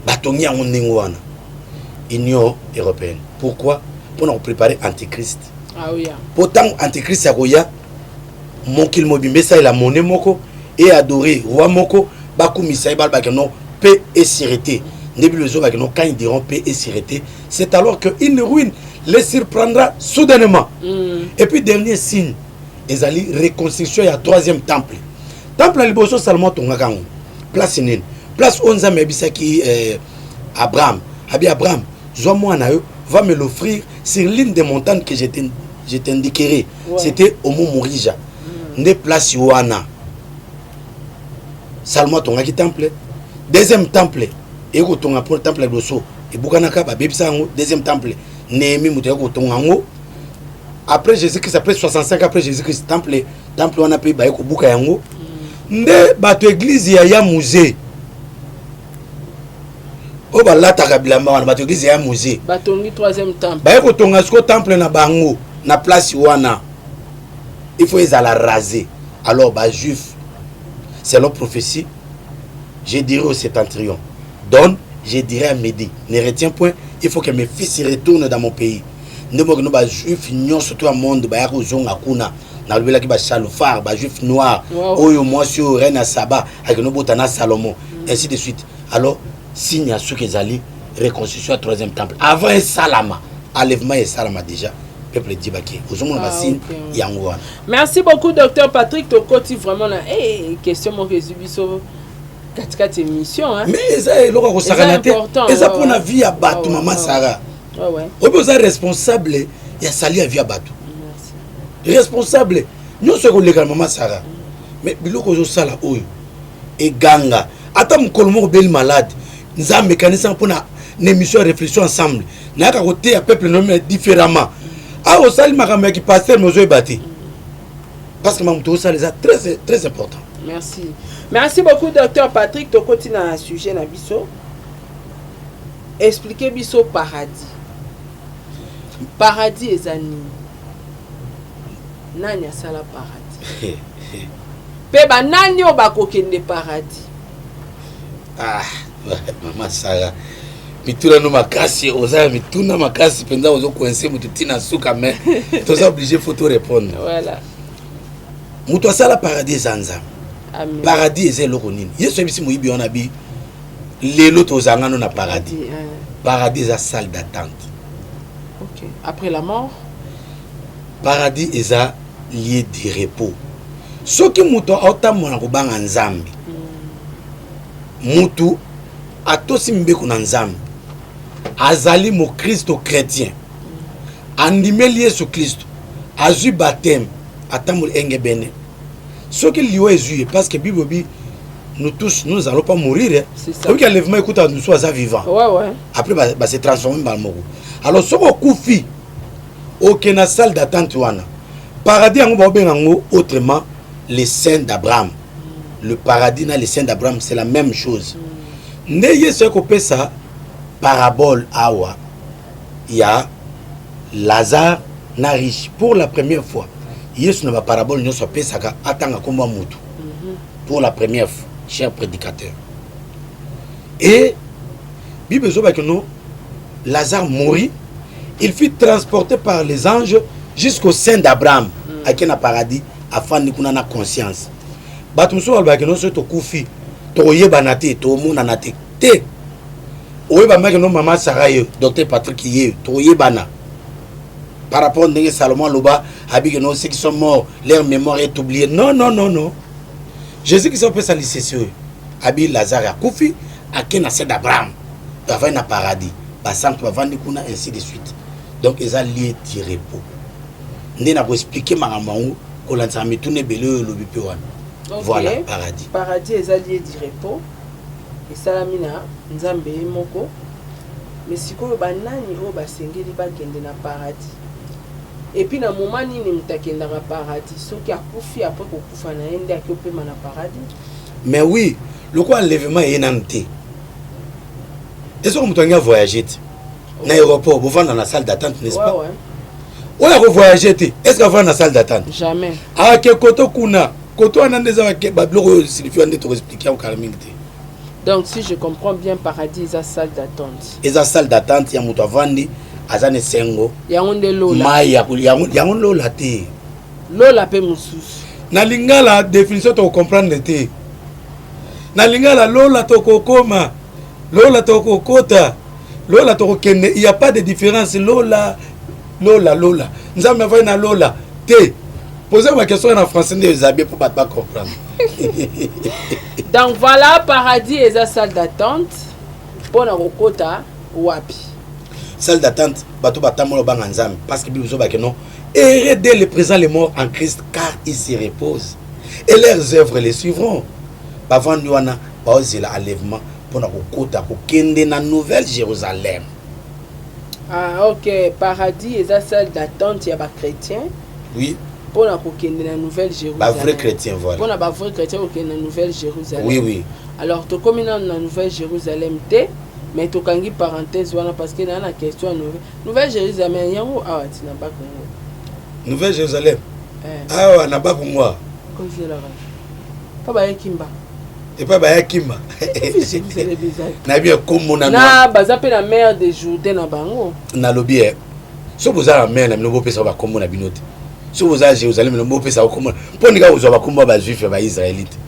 batongi yango ndenge wana Union européenne. Pourquoi? Mpona kopréparer antichrist. Ah, oui. Mpo ntango antichrist akoya, mokili mobimba esalela monnaie moko e adorer roi moko, bakumisa ye, balobaka non, paix et sûreté. Nde bino ezobaki non, quand ils diront paix et sûreté, c'est alors que une ruine les surprendra soudainement. Et puis dernier signe ezali reconstruction ya troisième temple. Temple ya liboso Salomon atongaka yango place nini? Place oyo Nzambe ayebisaki Abraham, abi Abraham, zwa mwana yo, va me l'offrir sur l'une des montagnes que je t'indiquerai. Ouais. C'était au mont Morija. Nde place wana Salomon atongaki temple. Deuxième temple ekotonga mpo temple ya liboso ebukanaka, babebisa yango. Deuxième temple, Néhémie moto ayaki kotonga yango après Jésus Christ, après 65 après Jésus Christ. Temple wana mpe baye kobuka yango. Nde bato église ya musée oyo balataka bilamba wana, bato église ya musée batongi troisième temple. Baye kotonga siko temple na bango na place wana, il faut ezala rasé. Alors bajuif, selon prophétie, je dirais au septentrion donne, je dirais à midi ne retiens point, il faut que mes fils retournent dans mon pays. Nde mokino bajuif nyonso to ya monde baya kozonga kuna. Nalobelaki bachalufar, bajuif noir. Oyo mwasi oyo reine ya Saba akende obota na Salomon, ainsi de suite. Alors signe ya suki ezali reconstruction ya troisième temple. Avant esalama, enlèvement esalama déjà, peuple dibaki ozomona Ah, basigne ok. yango wana. Merci beaucoup, docteur Patrick. Tokoti vraiment na question moko ezwi biso katikati émission, hein. Mais eza eloko ya kosakana te. Important, Eza mpona vie ya bato, mama Sara. Oyebi oza responsable ya sali ya vie ya bato. Merci. Responsable nyonso ekoleka na mama Sara. Mais biloko ozosala oyo eganga, ata mokolo moko obeli malade, Nzambe ekanisanga mpona na émission ya réflexion ensemble, nayaka koteya peuple nome différemment. Awa osali makambo ya kipasteur me ozoyeba te, parce que makambo tozosala eza très très important. Merci, merci beaucoup, docteur Patrick. Tokoti na sujet na biso. Expliquez biso paradis. Paradis eza nini? Nani asala paradis mpe banani oyo bakokende paradis? Ah, mama Sara, mituna no makasi, oza ya mituna makasi mpenza, ozocoincer motu ntina suka, mais toza obligé, faut to répondre. Voilà. Moto asala paradis eza Nzambe. Amen. Paradis eza eloko nini? Yesu ayebisi moyibi wana bi lelo tozanga no na paradis. Paradis eza salle d'attente. Ok, après la mort. Paradis eza lieu de repos. Soki moto aotambola na kobanga Nzambe, motu atosi mibeko na Nzambe, azali mokristo chrétien, andimeli Yesu Kristo, azwi baptême, atamboli engebene, soki liwa ezwi ye, parce que Bible ebi nous tous nous allons pas mourir, hein. C'est ça. Oyoki enlèvement ekutaka mosusu aza vivant. Après base transforme mbala moko. Alors soki okufi, okende na salle d'attente wana, paradis yango baobenga yango autrement le sein d'Abraham. Le paradis na le sein d'Abraham, c'est la même chose. Nde Yesu akopesa parabole awa ya Lazare na riche. Pour la première fois Yesu na baparabole nyonso apesaka atanga nkombo ya motu pour la première fois, cher prédicateur. Et Bible ezobaki no Lazare mourit, il fut transporté par les anges jusqu'au sein d'Abraham. Ake na paradis, afandi kuna na conscience. Bato mosusu balobaki no soki tokufi tokoyebana te, tokomonana te. Te, oyebamaki no mama Sara ye, docteur Patrick ye, tokoyebana par rapport ndenge Salomon aloba abike no ceux qui sont morts, leur mémoire est oubliée. Non, non, non, non, Jésus Christ opesa lisese oyo abi Lazare akufi, ake na sein d'Abraham, bavandi na paradis, basantu bavandi kuna, ainsi de suite. Donc eza lieu du repos. Nde na koexpliquer makambo yango kolandisaka mituna ebele oyo olobi mpe wana. Voilà, paradis. Paradis eza lieu du repos, esalami na Nzambe ye moko. Mais sikoyo banani oyo basengeli bakende na paradis? Et puis na moment nini moto akendaka paradis? Soki akufi, après kokufa na ye nde aki opema na paradis? Mais oui, lokola enlèvement eye nanu te, esoki moto alingi avoyage te na aéroport, bovanda na salle d'attente, n'est-ce pas? Oyo akovoyage te, est ce que avanda na salle d'attente? Jamais. Ake koto kuna, koto wana nde eza babiloko oyo silifi wana nde tokoexpliquer yango kala mingi te. Donc si je comprends bien, paradis eza salle d'attente. Eza salle d'attente ya moto avandi, aza na esengo. Yango nde lola? Mai yango lola te. Lola mpe mosusu. Na lingala définition tokocomprendre te. Na lingala lola tokokoma, lola tokokota, lola tokokende, il y a pas de différence. Lola, lola, lola, Nzambe avai na lola te. Pose baquestion na français nde eza bien mpo bato bacomprendre. Donc voilà, paradis eza salle d'attente mpona kokota wapi? Salle d'attente, bato batambola obanga Nzambe, parce que Bible ezobake non, heureux dès le présent les morts en Christ, car ils se reposent et leurs œuvres les suivront. Bavandi wana baozela enlèvement mpona kokota, kokende na Nouvelle Jérusalem. Ah ok, paradis eza salle d'attente ya bachrétien. Oui. Mpona kokende na Nouvelle Jérusalem. Bavrai chrétien, voilà. Mpona bavrai chrétien kokende na Nouvelle Jérusalem. Oui. Alors tokomi nanu na Nouvelle Jérusalem te, mais tokangi parenthèse wana parce que naa na question ya Nouvelle Jérusalem yango awa ntina Bakongo. Nouvelle Jérusalem awa na Bakongo awa. Kozelaka mpo bayaki mba. Epai baya kimba. Jérusalem eza nayebi ekombo na na baza mpe na mer de Jourdain na bango. Nalobi e soki boza na mer na bino, bopesa bakombo na bino te. Soki boza na Jérusalem na bopesa bakombo mpo ndika kozwa bakombo ya bajuif ya baisraélite.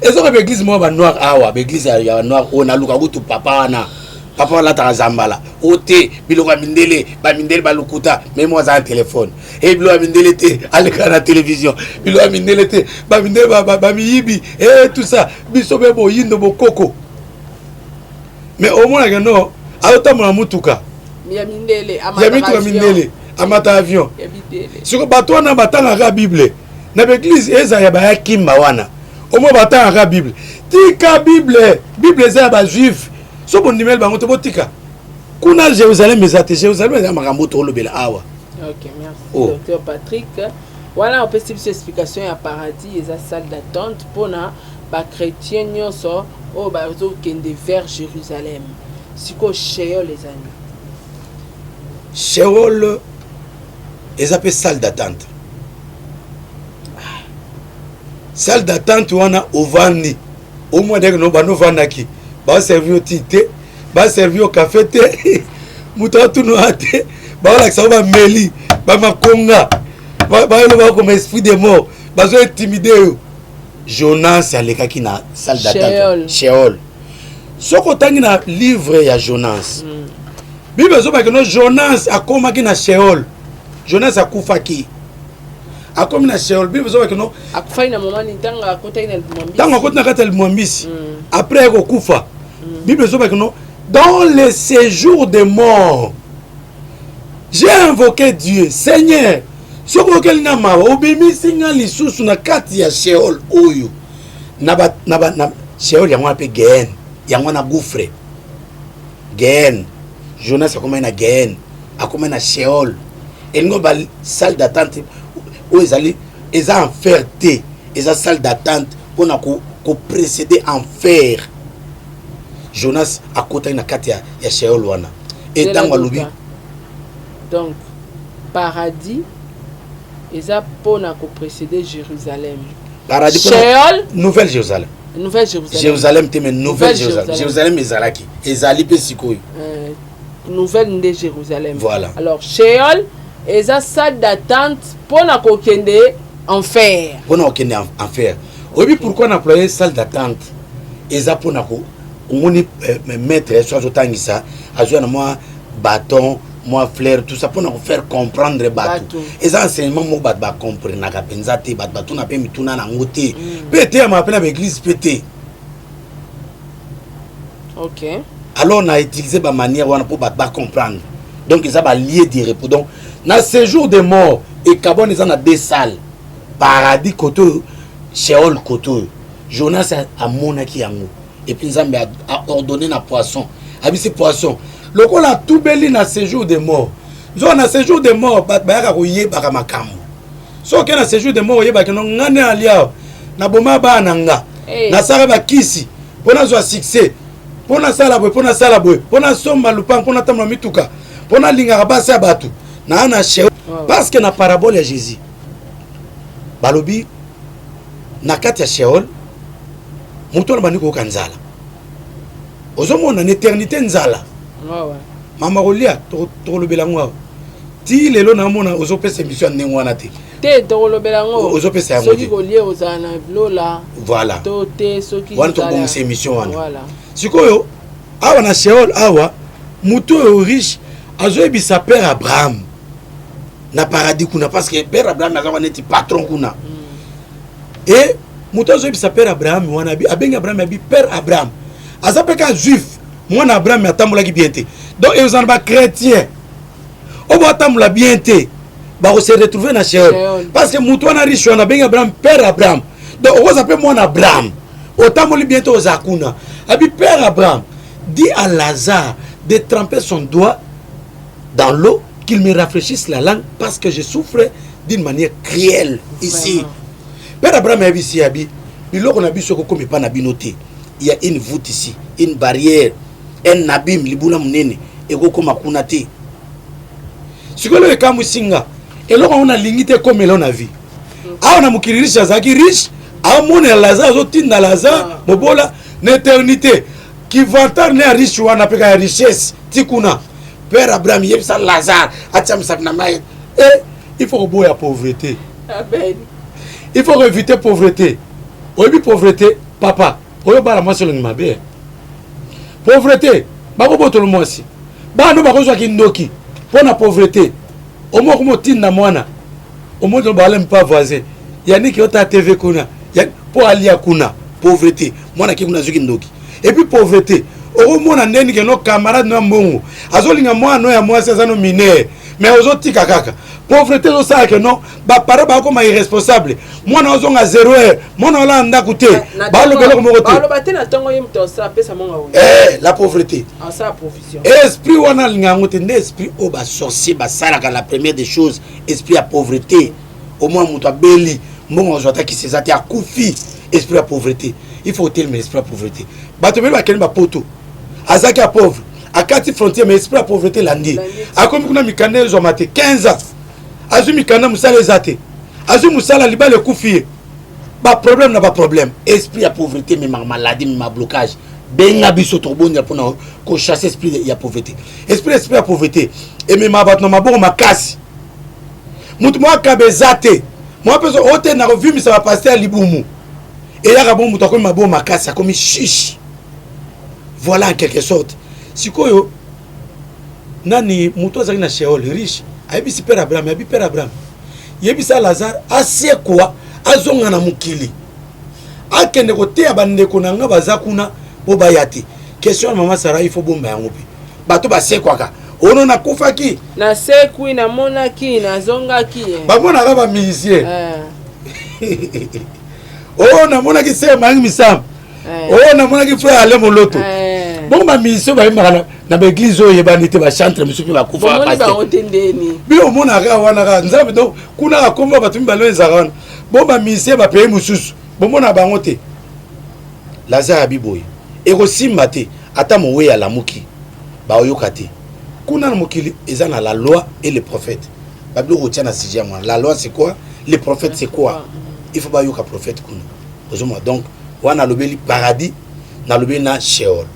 Ezoka baeglise moko banoir awa, baeglise ya banoir oyo naluka kutu papa wana, papa alataka zambala o te, biloko ya mindele, bamindele balukuta me mo aza na telefone e biloko ya mindele te, aleka na télévision, biloko ya mindele te, bamindele bamiyibi e tout ça, biso mpe boyindo bokoko. Mais omonaka no azotambola mutuka ya mindele. Ya mituka mindele, amata avion. Ya mindele. Siko bato wana batangaka Bible na baeglise eza ya baya kimba wana, omoi batangaka Bible. Tika Bible, Bible eza ya bajuif. So bondimeli bango te, botika kuna. Jérusalem eza te, Jérusalem eza makambo tokolobela awa. Ok, merci. Oh. Docteur Patrick wana opesi biso explication ya paradis eza salle d'attente mpona bachrétien nyonso oyo bazokende vers Jérusalem. Sikoyo Sheol eza nini? Sheol eza mpe salle d'attente. Salle d'attente wana ovandi, omwa ndenge no bando ovandaki, baservi yo ti te, baservi yo kafe te, moto atuna te, baolakisa yo bameli bamakonga, bayoloba bakoma esprit de mort, bazo intimider yo. Jonas alekaki na salle d'attente Sheol. Soki otangi na livre ya Jonas, Bible ezobaki no Jonas akomaki na Sheol. Jonas akufaki, akomi na Sheol. Bible ezobaki no akufaki na moma nini? Ntango akotaki na libuma mbisi? Ntango akoti na kati ya libuma mbisi, après akokufa, Bible ezobaki no dans le séjour de mort, j'ai invoqué Dieu: Seigneur, soki okeli nga mawa, obimisi nga lisusu na kati ya Sheol oyo na, ba, na, ba, na Sheol. Yango wana mpe géhenne, yango wana gouffre, géhenne. Jonas akomaki na géhenne, akomaki na Sheol. Elingi ba salle d'attente oyo ezali, eza enfer te, eza salle d'attente mpona koprécéder enfer. Jonas akotaki na kati ya Sheol wana e ntango alobi Donc paradis. Eza pona ko preceder Jérusalem. Paradis Sheol, Nouvelle Jérusalem. Nouvelle Jérusalem. Jérusalem te mais Nouvelle Jérusalem. Jérusalem ezalaki, ezali pe sikoyo. Euh, nouvelle nde Jérusalem. Voilà. Alors Sheol eza salle d'attente pona kokende enfer. Pona kokende enfer. Oyebi pourquoi na employé salle d'attente eza pona ko omoni euh, maître so azotangisa azwa na mwa bâton mwa fleur tout ça mpona kofaire comprendre bato eza enseignement moko bato bacomprenaka mpenza te bato batuna mpe mituna na yango te mpe mm. eteyamaka mpe na baeglise mpe te ok alors na utilise bamanière wana mpo bato bacomprendre donc eza balie de repos donc na séjour de mort ekabwana eza na deux salles paradis kote oyo sheol kote oyo jonas amonaki yango epuis nzambe aordonne na poisson abisi poisson lokola atubeli na séjour de mort nzoka na séjour de mort bato bayaka koyebaka makambo soki oke na séjour de mort oyebaki no nga nde nalia naboma bana na nga hey. nasala bakisi mpo nazwa succès mpo nasala boye mpo nasala boye mpo nasomba lupango mpo natambola mituka mpo nalingaka basi ya bato naa na sheol parce que na parabole ya jésus balobi na kati ya sheol moto wana bandi koyoka nzala ozomona na éternité nzala mama kolia tokolobela yango awa ti lelo namona ozopesa émission ya ndenge wana te te tokolobela yango ozopesa yango soki kolia ozala na lola voilà to te soki wana tobongisa émission wana voilà. sikoyo awa na sheol awa moto oyo riche azoyebisa père abraham na paradis kuna parce que père abraham azaka neti patron kuna mm. e moto azoyebisa père abraham wana abengi abraham abi père abraham aza mpe kaka juif mwana abraham atambolaki bien te donc ezala na bachrétien oyo batambola bien te bakose retrouver na sheol parce que moto wana riche wana abengi abraham père abraham donc okoza mpe mwana abraham otamboli bien te oza kuna abi père abraham dit à lazare de tremper son doigt dans l'eau qu'il me rafraîchisse la langue parce que je souffre d'une manière cruelle ici père abraham ayebisi ye abi biloko na biso ekokoma epai na bino te il y a une voûte ici une barrière un abîme libula monene ekokoma kuna te sikoyo ekamwisi nga eloko yango nalingi te ekomela na vie awa na mokili riche azalaki riche amonela lazare azotinda lazare ah. mobola na éternité kivantar ne ya riche wana mpe ya richesse ti kuna père abraham yebisa lazare atia misapi na mai e eh, il faut koboya pauvreté il faut koevite pauvreté oyebi pauvreté papa oyo bala mwasi elongi mabe eh. pauvreté bakobotolo mwasi bana bakozwa kindoki mpo na pauvreté omoi okoma otinda mwana omoi bale mpa voisin yaniki ota tv kuna mpo alia kuna pauvreté mwana ke kuna azwi kindoki epuis pauvreté okomona ndeni keno camarade no ya mbongo azolinga mwana no ya mwasi aza no minere mais ozotika kaka pauvreté ezosala ke non baparent bakoma irresponsable mwana ozonga zero heure mwana olala ndako te baloba eloko moko te eh, la pauvreté esprit wana alinga yango te nde esprit oyo basorcier basalaka la première des choses esprit ya pauvreté omona moto abeli mbongo azwa ata kisi eza te akufi esprit ya pauvreté il faut otelemela esprit ya pauvreté bato ebele bakende bapoto azalaki ya pauvre akati frontière mais esprit ya pauvreté elandi ye akomi kuna mikanda ezwama te 15 ans azwi mikanda mosala eza te azwi mosala libala ekufi ye baproblème na baproblème esprit ya pauvreté ememaka maladie emema blocage benga biso tokobondela mpona kochasse esprit ya pauvreté esprit esprit ya pauvreté ememaka bato na maboko makasi moto moko akaba eza te moko mpe oyo te nakovimisa bapaster ya libumu eyaka bongo moto akomi maboko makasi akomi shishi voilà en quelque sorte sikoyo nani moto azalaki na sheol riche ayebisi père abraham ayebi père abraham yebisa lazare asekwa azonga na mokili akende koteya bandeko na nga baza kuna mpo baya te question ya mama sara il faut bomba yango mpe bato basekwaka ono nakufaki nasekwi namonaki nazongaki eh. bamonaka bamusicien eh. oyo oh, namonaki se mangi misambo eh. oyo oh, namonaki frère ale moloto eh. bongo bamusicien bayembaka na baeglise oyo eyebani te bachantre mosusu mpe bakufa bino omonaka wana kaka nzambe donc kuna akomba bato mibale oyo ezalaka wana bongo bamusicien bapaye mosusu bomona bango te lazare abi boye ekosimba te ata mowei alamuki baoyoka te kuna na mokili eza na la loi et le prophète Babiloko otia na sujet yango wana. La loi c'est quoi? Le prophète c'est quoi? Il faut bayoka prophète kuna. Ozomona donc wana alobeli paradis, nalobeli na Sheol.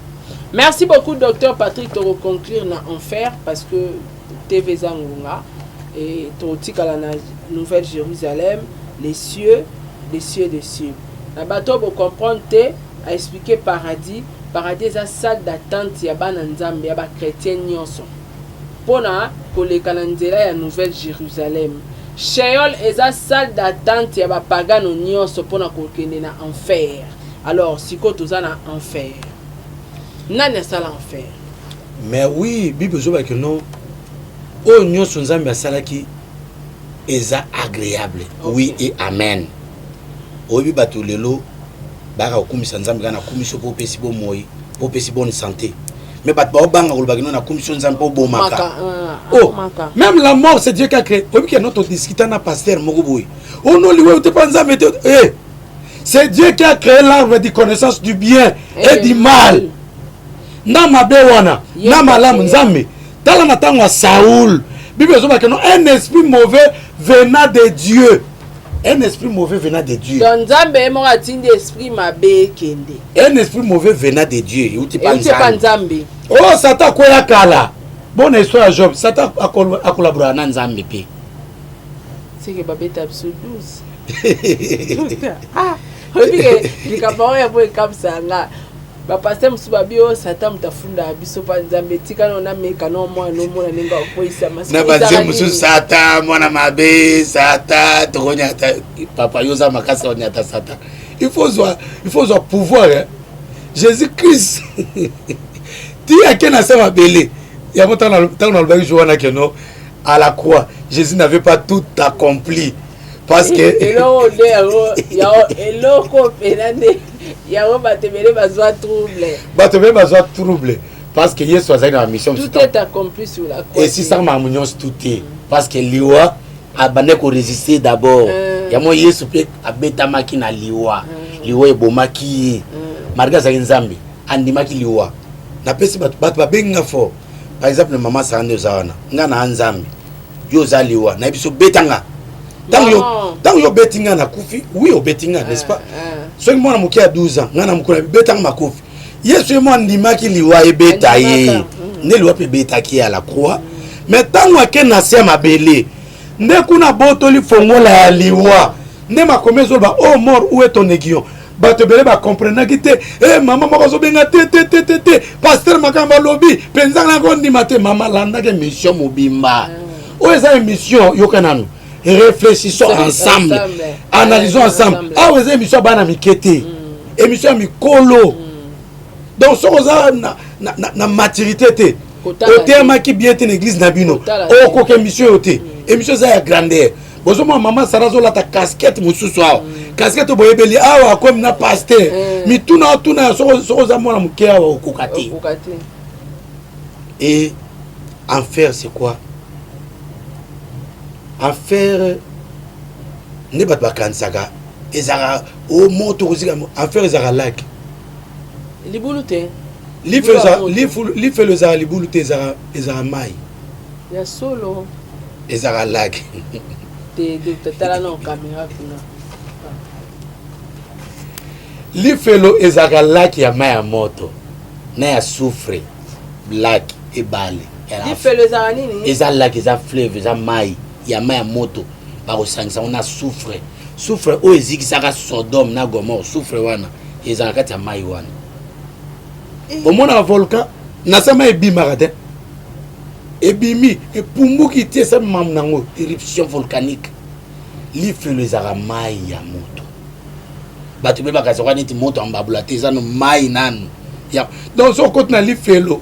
Merci beaucoup docteur Patrick toko conclure na enfer parce que TV eza ngonga et totikala na Nouvelle Jérusalem, les cieux, les cieux des cieux. Na bato bo comprendre te a expliquer paradis, paradis eza salle d'attente ya bana Nzambe ya ba chrétiens nyonso. Pona koleka na nzela ya Nouvelle Jérusalem. Sheol eza salle d'attente ya ba pagano nyonso pona kokende na enfer. Alors sikoyo toza na enfer. Nani asala enfer? Mais oui, Bible ezobaki no oyo nyonso Nzambe asalaki eza agréable. Okay. Oui et amen. Oyebi bato lelo baka kokumisa Nzambe kaka nakumisi mpo opesi bomoi, mpo opesi bonne santé. Mais bato baobanga koloba kino nakumisi yo Nzambe mpo obomaka. Oh, même la mort c'est Dieu qui a créé. Oyebi ke notre discutant na pasteur moko boye. Oh non, liwa te pa Nzambe te. Eh, c'est Dieu qui a créé l'arbre de connaissance du bien et du mal. Na mabe wana, na malamu Nzambe. Tala na tango ya Saoul. Bible ezoba que non, un esprit mauvais venant de Dieu. Un esprit mauvais venant de Dieu. Donc Nzambe ye moko atindi esprit mabe ekende. Un esprit mauvais venant de Dieu. Euti pa Euti pa Nzambe. Nzambe. Oh, Satan akwea kala. Bona histoire ya Job. Satan akolabora na Nzambe pe. Seke babeta biso 12. Ah, oyebi ke likambo oyo yango ekamwisa nga. Ba pasteur mosusu babi oyo Satan moto afundaka biso pa Nzambe tika no nameka no mwana omona ndenge akweyisama. Na banzembo mosusu Satan mwana mabe Satan tokonyata papa yo oza makasi onyata Satan. Il faut zwa il faut zwa pouvoir hein. Jésus Christ ti ake na se mabele yango ntango nalobaki jour wana ke no à la croix Jésus n'avait pas tout accompli parce que eloko nde yango yango eloko mpena nde yango bato ebele bazwa trouble bato ebele bazwa trouble parce que Yesu azali na mission tout est accompli sur la croix esisaka makambo nyonso tout te parce que liwa abandaki koresiste d'abord yango Yesu mpe abetamaki na liwa liwa ebomaki ye malgré azalaki Nzambe andimaki liwa napesi bato bato babengi nga fort par exemple mama Sara nde oza wana nga na Nzambe yo oza liwa nayebi so obeta nga ntango yo obeti nga nakufi oui obeti nga n'est-ce pas soki mwana moke ya 12 ans nga na mokolo betanga makofi Yesu ye mwa andimaki liwa ebeta ye nde liwa mpe ebetaki ye à la croix mais ntango ake na se ya mabele nde kuna abotoli fongola ya liwa nde makomi ezoloba oh mort où est ton aiguillon bato ebele bakomprenaki te e mama moko azobenga te te te te te pasteur makambo alobi mpenza nga kondima te mama landaki émission mobimba oyo eza émission yoka nanu réfléchissons ensemble analysons ensemble awa eza émission ya bana mike te émission ya mikolo donc soki oza na maturité te oteyamaki bien te na église na bino okoka émission oyo te émission eza ya grandeur bozomona mama Sara azolata casquette mosusu awa casquette boyebeli awa akomi na pasteur mituna otuna soki oza mwana moke awa okoka te et enfer c'est quoi enfer nde bato bakanisaka ezalaka o moto kozika enfer ezalaka lac libulu te lifelo ezalaka libulu te ezalaka mai ya solo ezalaka lac te tala na caméra kuna lifelo ezalaka lac ya mai ya moto na ya soufre lac ebale lifelo ezalaka nini eza lac eza fleuve eza mai ya mai ya moto bakosangisa yango na soufre soufre oyo ezikisaka Sodome na Gomorrhe soufre wana ezalaka kati ya mai wana omonaka volcan na se mai ebimaka te ebimi epumbuki te esami mamu nango éruption volcanique lifelo ezalaka mai ya moto bato mpe bakazaka neti moto ya mbabula te eza no mai nanu ya donc soki okoti na lifelo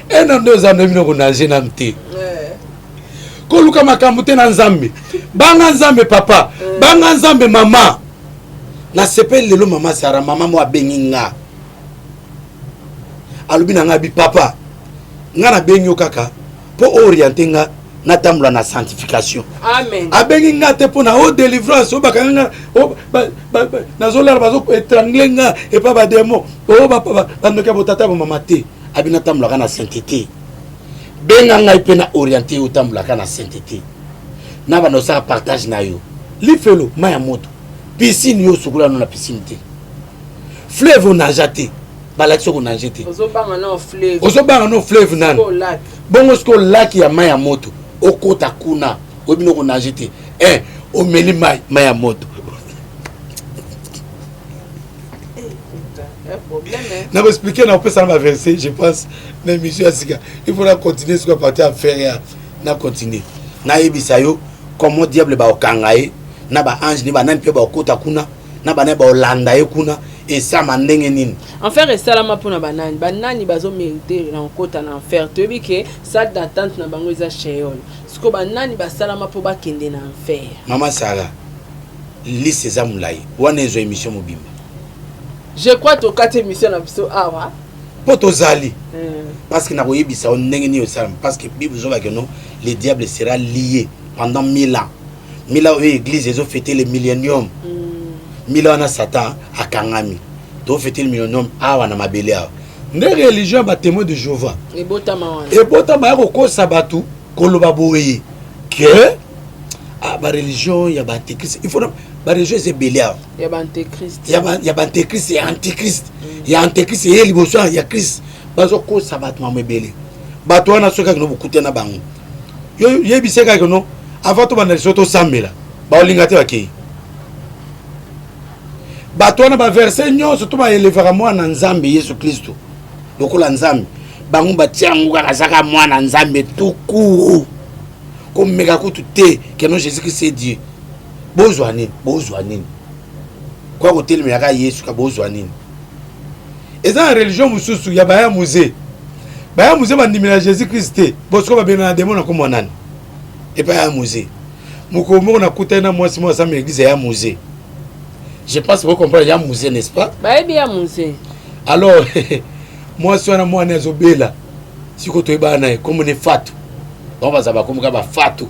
ena nde oza nde bino konage nanu te koluka makambo te na nzambe banga nzambe papa banga nzambe mama nasepeli lelo mama Sara mama mo abengi nga alobi na nga bi papa nga nabengi yo kaka mpo oriente nga natambola na sanctification amen abengi nga te mpo na o délivrance oyo bakanga nga nazolala bazo étrangle nga epa bademo oyo bandoki ya botata ya bomama te abi natambolaka na sainteté. Benga ngai mpe na oriente yo otambolaka na sainteté. Na banda osala partage na yo. Lifelo, mai ya moto. Piscine yo osukola no na piscine te. Fleuve onaja te. Balakisi yo konage te. Ozobanga no fleuve. Ozobanga no fleuve nani? Bongo sikoyo lac ya mai ya moto okota kuna oyebi no konage te. Eh, omeli mai mai ya moto. Na expliquer na opesa na ba verset je pense na émission ya sika il faut na continuer sikoyo partir ya faire ya na continuer nayebisa yo comment diable baokanga ye na ba ange ni banani mpe baokota kuna na banani baolanda ye kuna esama ndenge nini. Enfer esalama mpona banani? Banani bazo merite na kokota na enfer? Toyebi ke salle d'attente na bango eza sheol. Sikoyo banani basalama mpo bakende na enfer? Mama Sarah, liste eza molayi wana ezwa émission mobimba. Je crois tokati émission na biso awa. Mpo tozali parce que nakoyebisa yo ndenge nini osalama parce que Bible ezobake no le diable sera lié pendant 1000 ans. 1000 ans oyo église ezofete le millénium. 1000 ans wana Satan akangami. Tofete le millénium awa na mabele awa. Nde religion ya ba témoin de Jéhovah. Ebotama wana. Ebotama ya kokosa bato koloba boye que ah, ba religion ya ba antichrist il faut ba religion eza ebele awa ya ba antichrist ya ba ya ba antichrist ya antichrist ya antichrist ye liboso ya Christ bazokosa bato mambo ebele bato wana soki kaka no bokutana na bango yo yebise kaka no avant tobanda liso tosambela baolinga te bakei bato wana baverse nyonso to baelevaka mwana Nzambe Yesu Kristo lokola Nzambe bango batia yango kaka azaka mwana Nzambe tukuru komeka kutu te keno Jésus Christ est Dieu. Bozwa nini? Bozwa nini? Kwa kotelemela kaka Yesu ka bozwa nini? Eza na religion mosusu ya baya musée. Baya musée bandimela Jésus Christ te. Bosiko babenga na démon na kombo nani? Epai ya musée. Mokolo moko nakutani na mwasi moko asambela église ya musée. Je pense que vous comprenez ya musée, n'est-ce pas? Bayebi ya musée. Alors, mwasi wana mwana azobela. Siko toyebana na ye kombo ne Fatu. Bango baza bakombo kaka ba Fatu.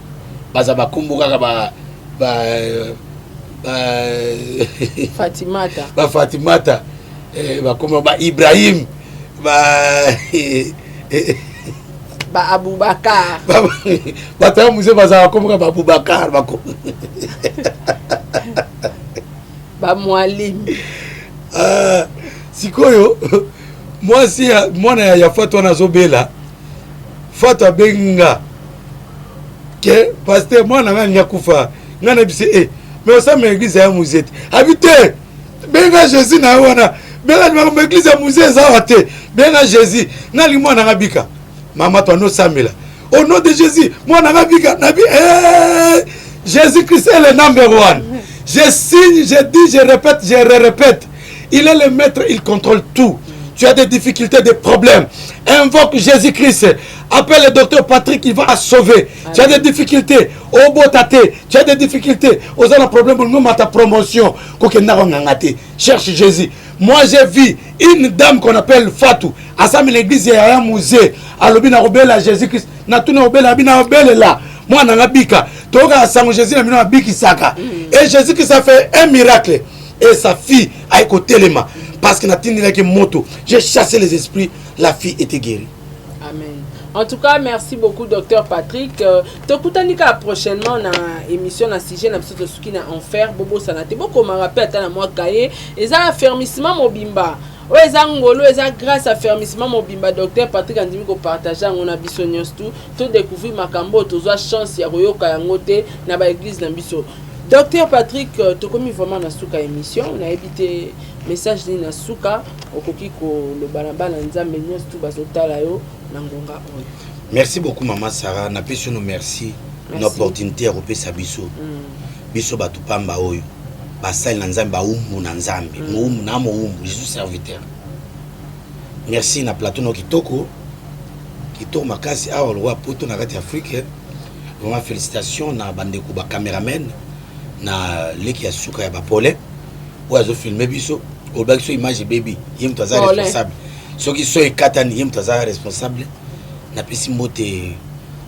Baza bakombo kaka ba ba ba Fatimata. Ba Fatimata. Eh, bakombo ba Ibrahim. Ba ba Abubakar. Bato ya musée baza bakombo kaka ba Abubakar bakombo. Ba Mwalimu. Ah, sikoyo mwasi ya mwana ya Fatu wana azobela. Fatu abengi nga ke pasteur mwana nga alingi akufa nga na bise eh mais osama église ya musée te abi te benga Jésus na yo wana benga makambo église ya musée eza awa te benga Jésus nga alingi mwana nga bika mama to anosambela au nom de Jésus mwana nga bika nabi eh Jésus Christ est le number one. Je signe, je dis, je répète, je répète. Il est le maître, il contrôle tout. Tu as des difficultés, des problèmes. Invoque Jésus-Christ. Appelle le docteur Patrick, il va sauver. Tu as des difficultés. Au botate, tu as des difficultés. Aux un problème, nous ta promotion. Cherche Jésus. Moi, j'ai vu une dame qu'on appelle Fatou. Asami l'église, il y a un musée. Alobi na robela Jésus-Christ. Na tuna robela, bina robela là. Moi, na bika. Toka sango Jésus na bino abikisaka. Et Jésus-Christ a fait un miracle. Et sa fille a écouté les mains. Parce que natindilaki moto. J'ai chassé les esprits. La fille était guérie. Amen. En tout cas, merci beaucoup, docteur Patrick. Tokutani ka prochainement na émission na sujet na biso tosuki na enfer bobo sanate boko marape ata na mwa cahier eza affermissement mobimba. Oyo eza ngolo eza grâce affermissement mobimba docteur Patrick andimi ko partager yango na biso nyonso tout to découvrir makambo tozwa chance ya koyoka yango te na ba église na biso. Docteur Patrick, tokomi vraiment na suka émission, nayebi te message nini na suka okoki koloba na bana Nzambe nyonso tout bazotala yo na ngonga oyo. Merci beaucoup maman Sarah, napesi yo merci na opportunité ya kopesa biso. Biso bato pamba oyo basali na Nzambe, baumbu na Nzambe, moumbu na moumbu, je suis serviteur. Merci na plateau no kitoko. Kitoko makasi awa lokola poto na kati ya Afrique. Vraiment félicitations na bandeko ba cameraman na leki ya suka ya ba Paulin oyo azo filmer biso, olobaki so image ebebi ye moto aza responsable. Soki so ekatani ye moto aza responsable. Napesi mbote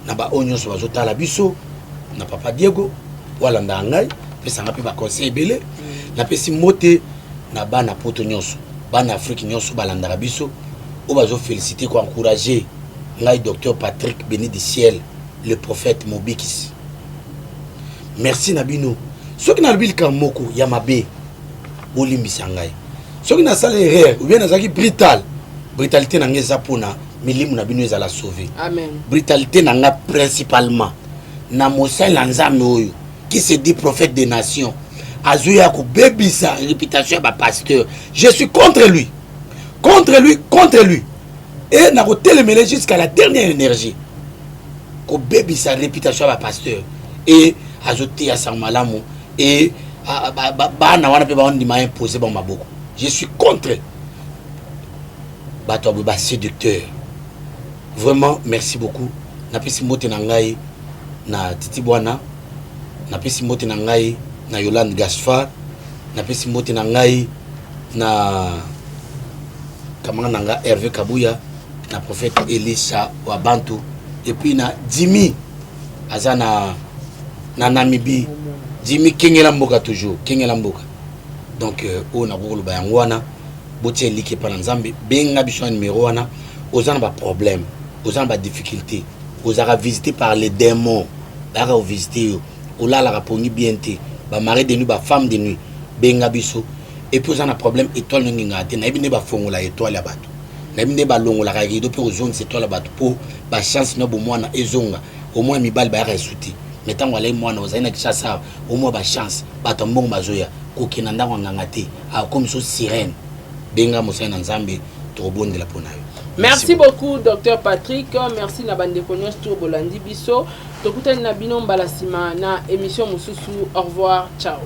na ba oyo nyonso bazotala biso, na papa Diego oyo alandaka ngai, apesanga mpe ba conseil ebele. Napesi mbote na bana poto nyonso, bana Afrique nyonso balandaka biso, oyo bazo féliciter ko encourager. Ngai docteur Patrick béni du ciel, le prophète Mobikisi. Merci na bino. Soki nalobi likambo moko ya mabe, bolimbisa ngai. Soki nasala erreur ou bien nazalaki brutal, brutalité na ngai eza mpona milimu na bino ezala sauve. Amen. Brutalité na ngai principalement na mosali na Nzambe oyo qui se dit prophète des nations azoya kobebisa réputation ya bapasteur. Je suis contre lui, contre lui, contre lui, et nakotelemela jusqu'à la dernière énergie kobebisa réputation ya bapasteur. Et azoteya sango malamu et bana wana mpe baondima impose bango maboko. Je suis contre bato ya boye, baséducteur. Vraiment merci beaucoup. Napesi mbote na ngai na Titi Bwana, napesi mbote na ngai na Yolande Gaspard, napesi mbote na ngai na camarade na ngai Hervé Kabuya, na prophète Elisa wa Bantu, et puis na Jimmy aza na Namibie. Jimmy, kengela mboka, toujours kengela mboka. Donc oyo nakoki koloba yango wana. Botia eliki epa na Nzambe. Benga biso na numero wana. Oza na baproblème, oza na badifficulté, ozalaka visité par les démons, bayaka kovisite yo, olalaka pongi bien te, bamari de nuit, bafemme de nuit, benga biso. Et puis oza na problème, étoile no engengaka te, nayebi nde bafongola étoile ya bato, nayebi nde balongolaka rideau mpe kozongisa étoile ya bato mpo bachance no bomwana ezonga. Omoi mibali bayaka esu te, mais ntango alai mwana ozali na Kinshasa, omoi bachance, bato ya mbongo bazoya. Kokenda ndako ya nganga te, akomi so sirène. Benga mosali na Nzambe, tokobondela mpo na yo. Merci beaucoup docteur Patrick. Merci na bandeko nyonso to bolandi biso. Tokutani na bino mbala nsima na émission mosusu. Au revoir, ciao.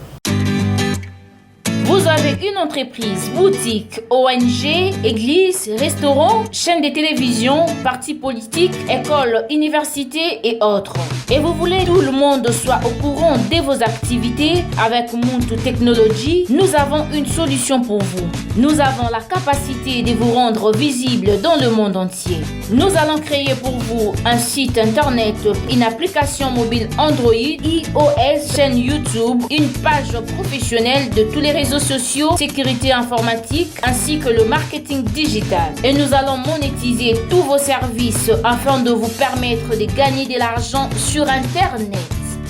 Vous avez une entreprise, boutique, ONG, église, restaurant, chaîne de télévision, parti politique, école, université et autres. Et vous voulez que tout le monde soit au courant de vos activités? Avec Muntu Technology, nous avons une solution pour vous. Nous avons la capacité de vous rendre visible dans le monde entier. Nous allons créer pour vous un site internet, une application mobile Android, iOS, chaîne YouTube, une page professionnelle de tous les réseaux sociaux, sécurité informatique ainsi que le marketing digital. Et nous allons monétiser tous vos services afin de vous permettre de gagner de l'argent sur Internet.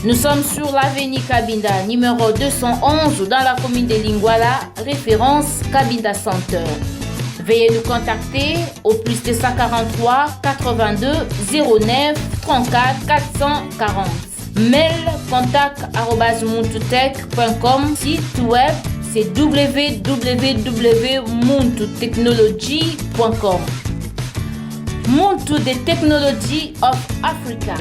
Nous sommes sur l'avenue Kabinda, numéro 211, dans la commune de Lingwala, référence Kabinda Center. Veuillez nous contacter au plus 243 82 09 34 440. Mail contact muntutech.com. Site web, c'est www.muntutechnology.com. Muntu the Technology of Africa.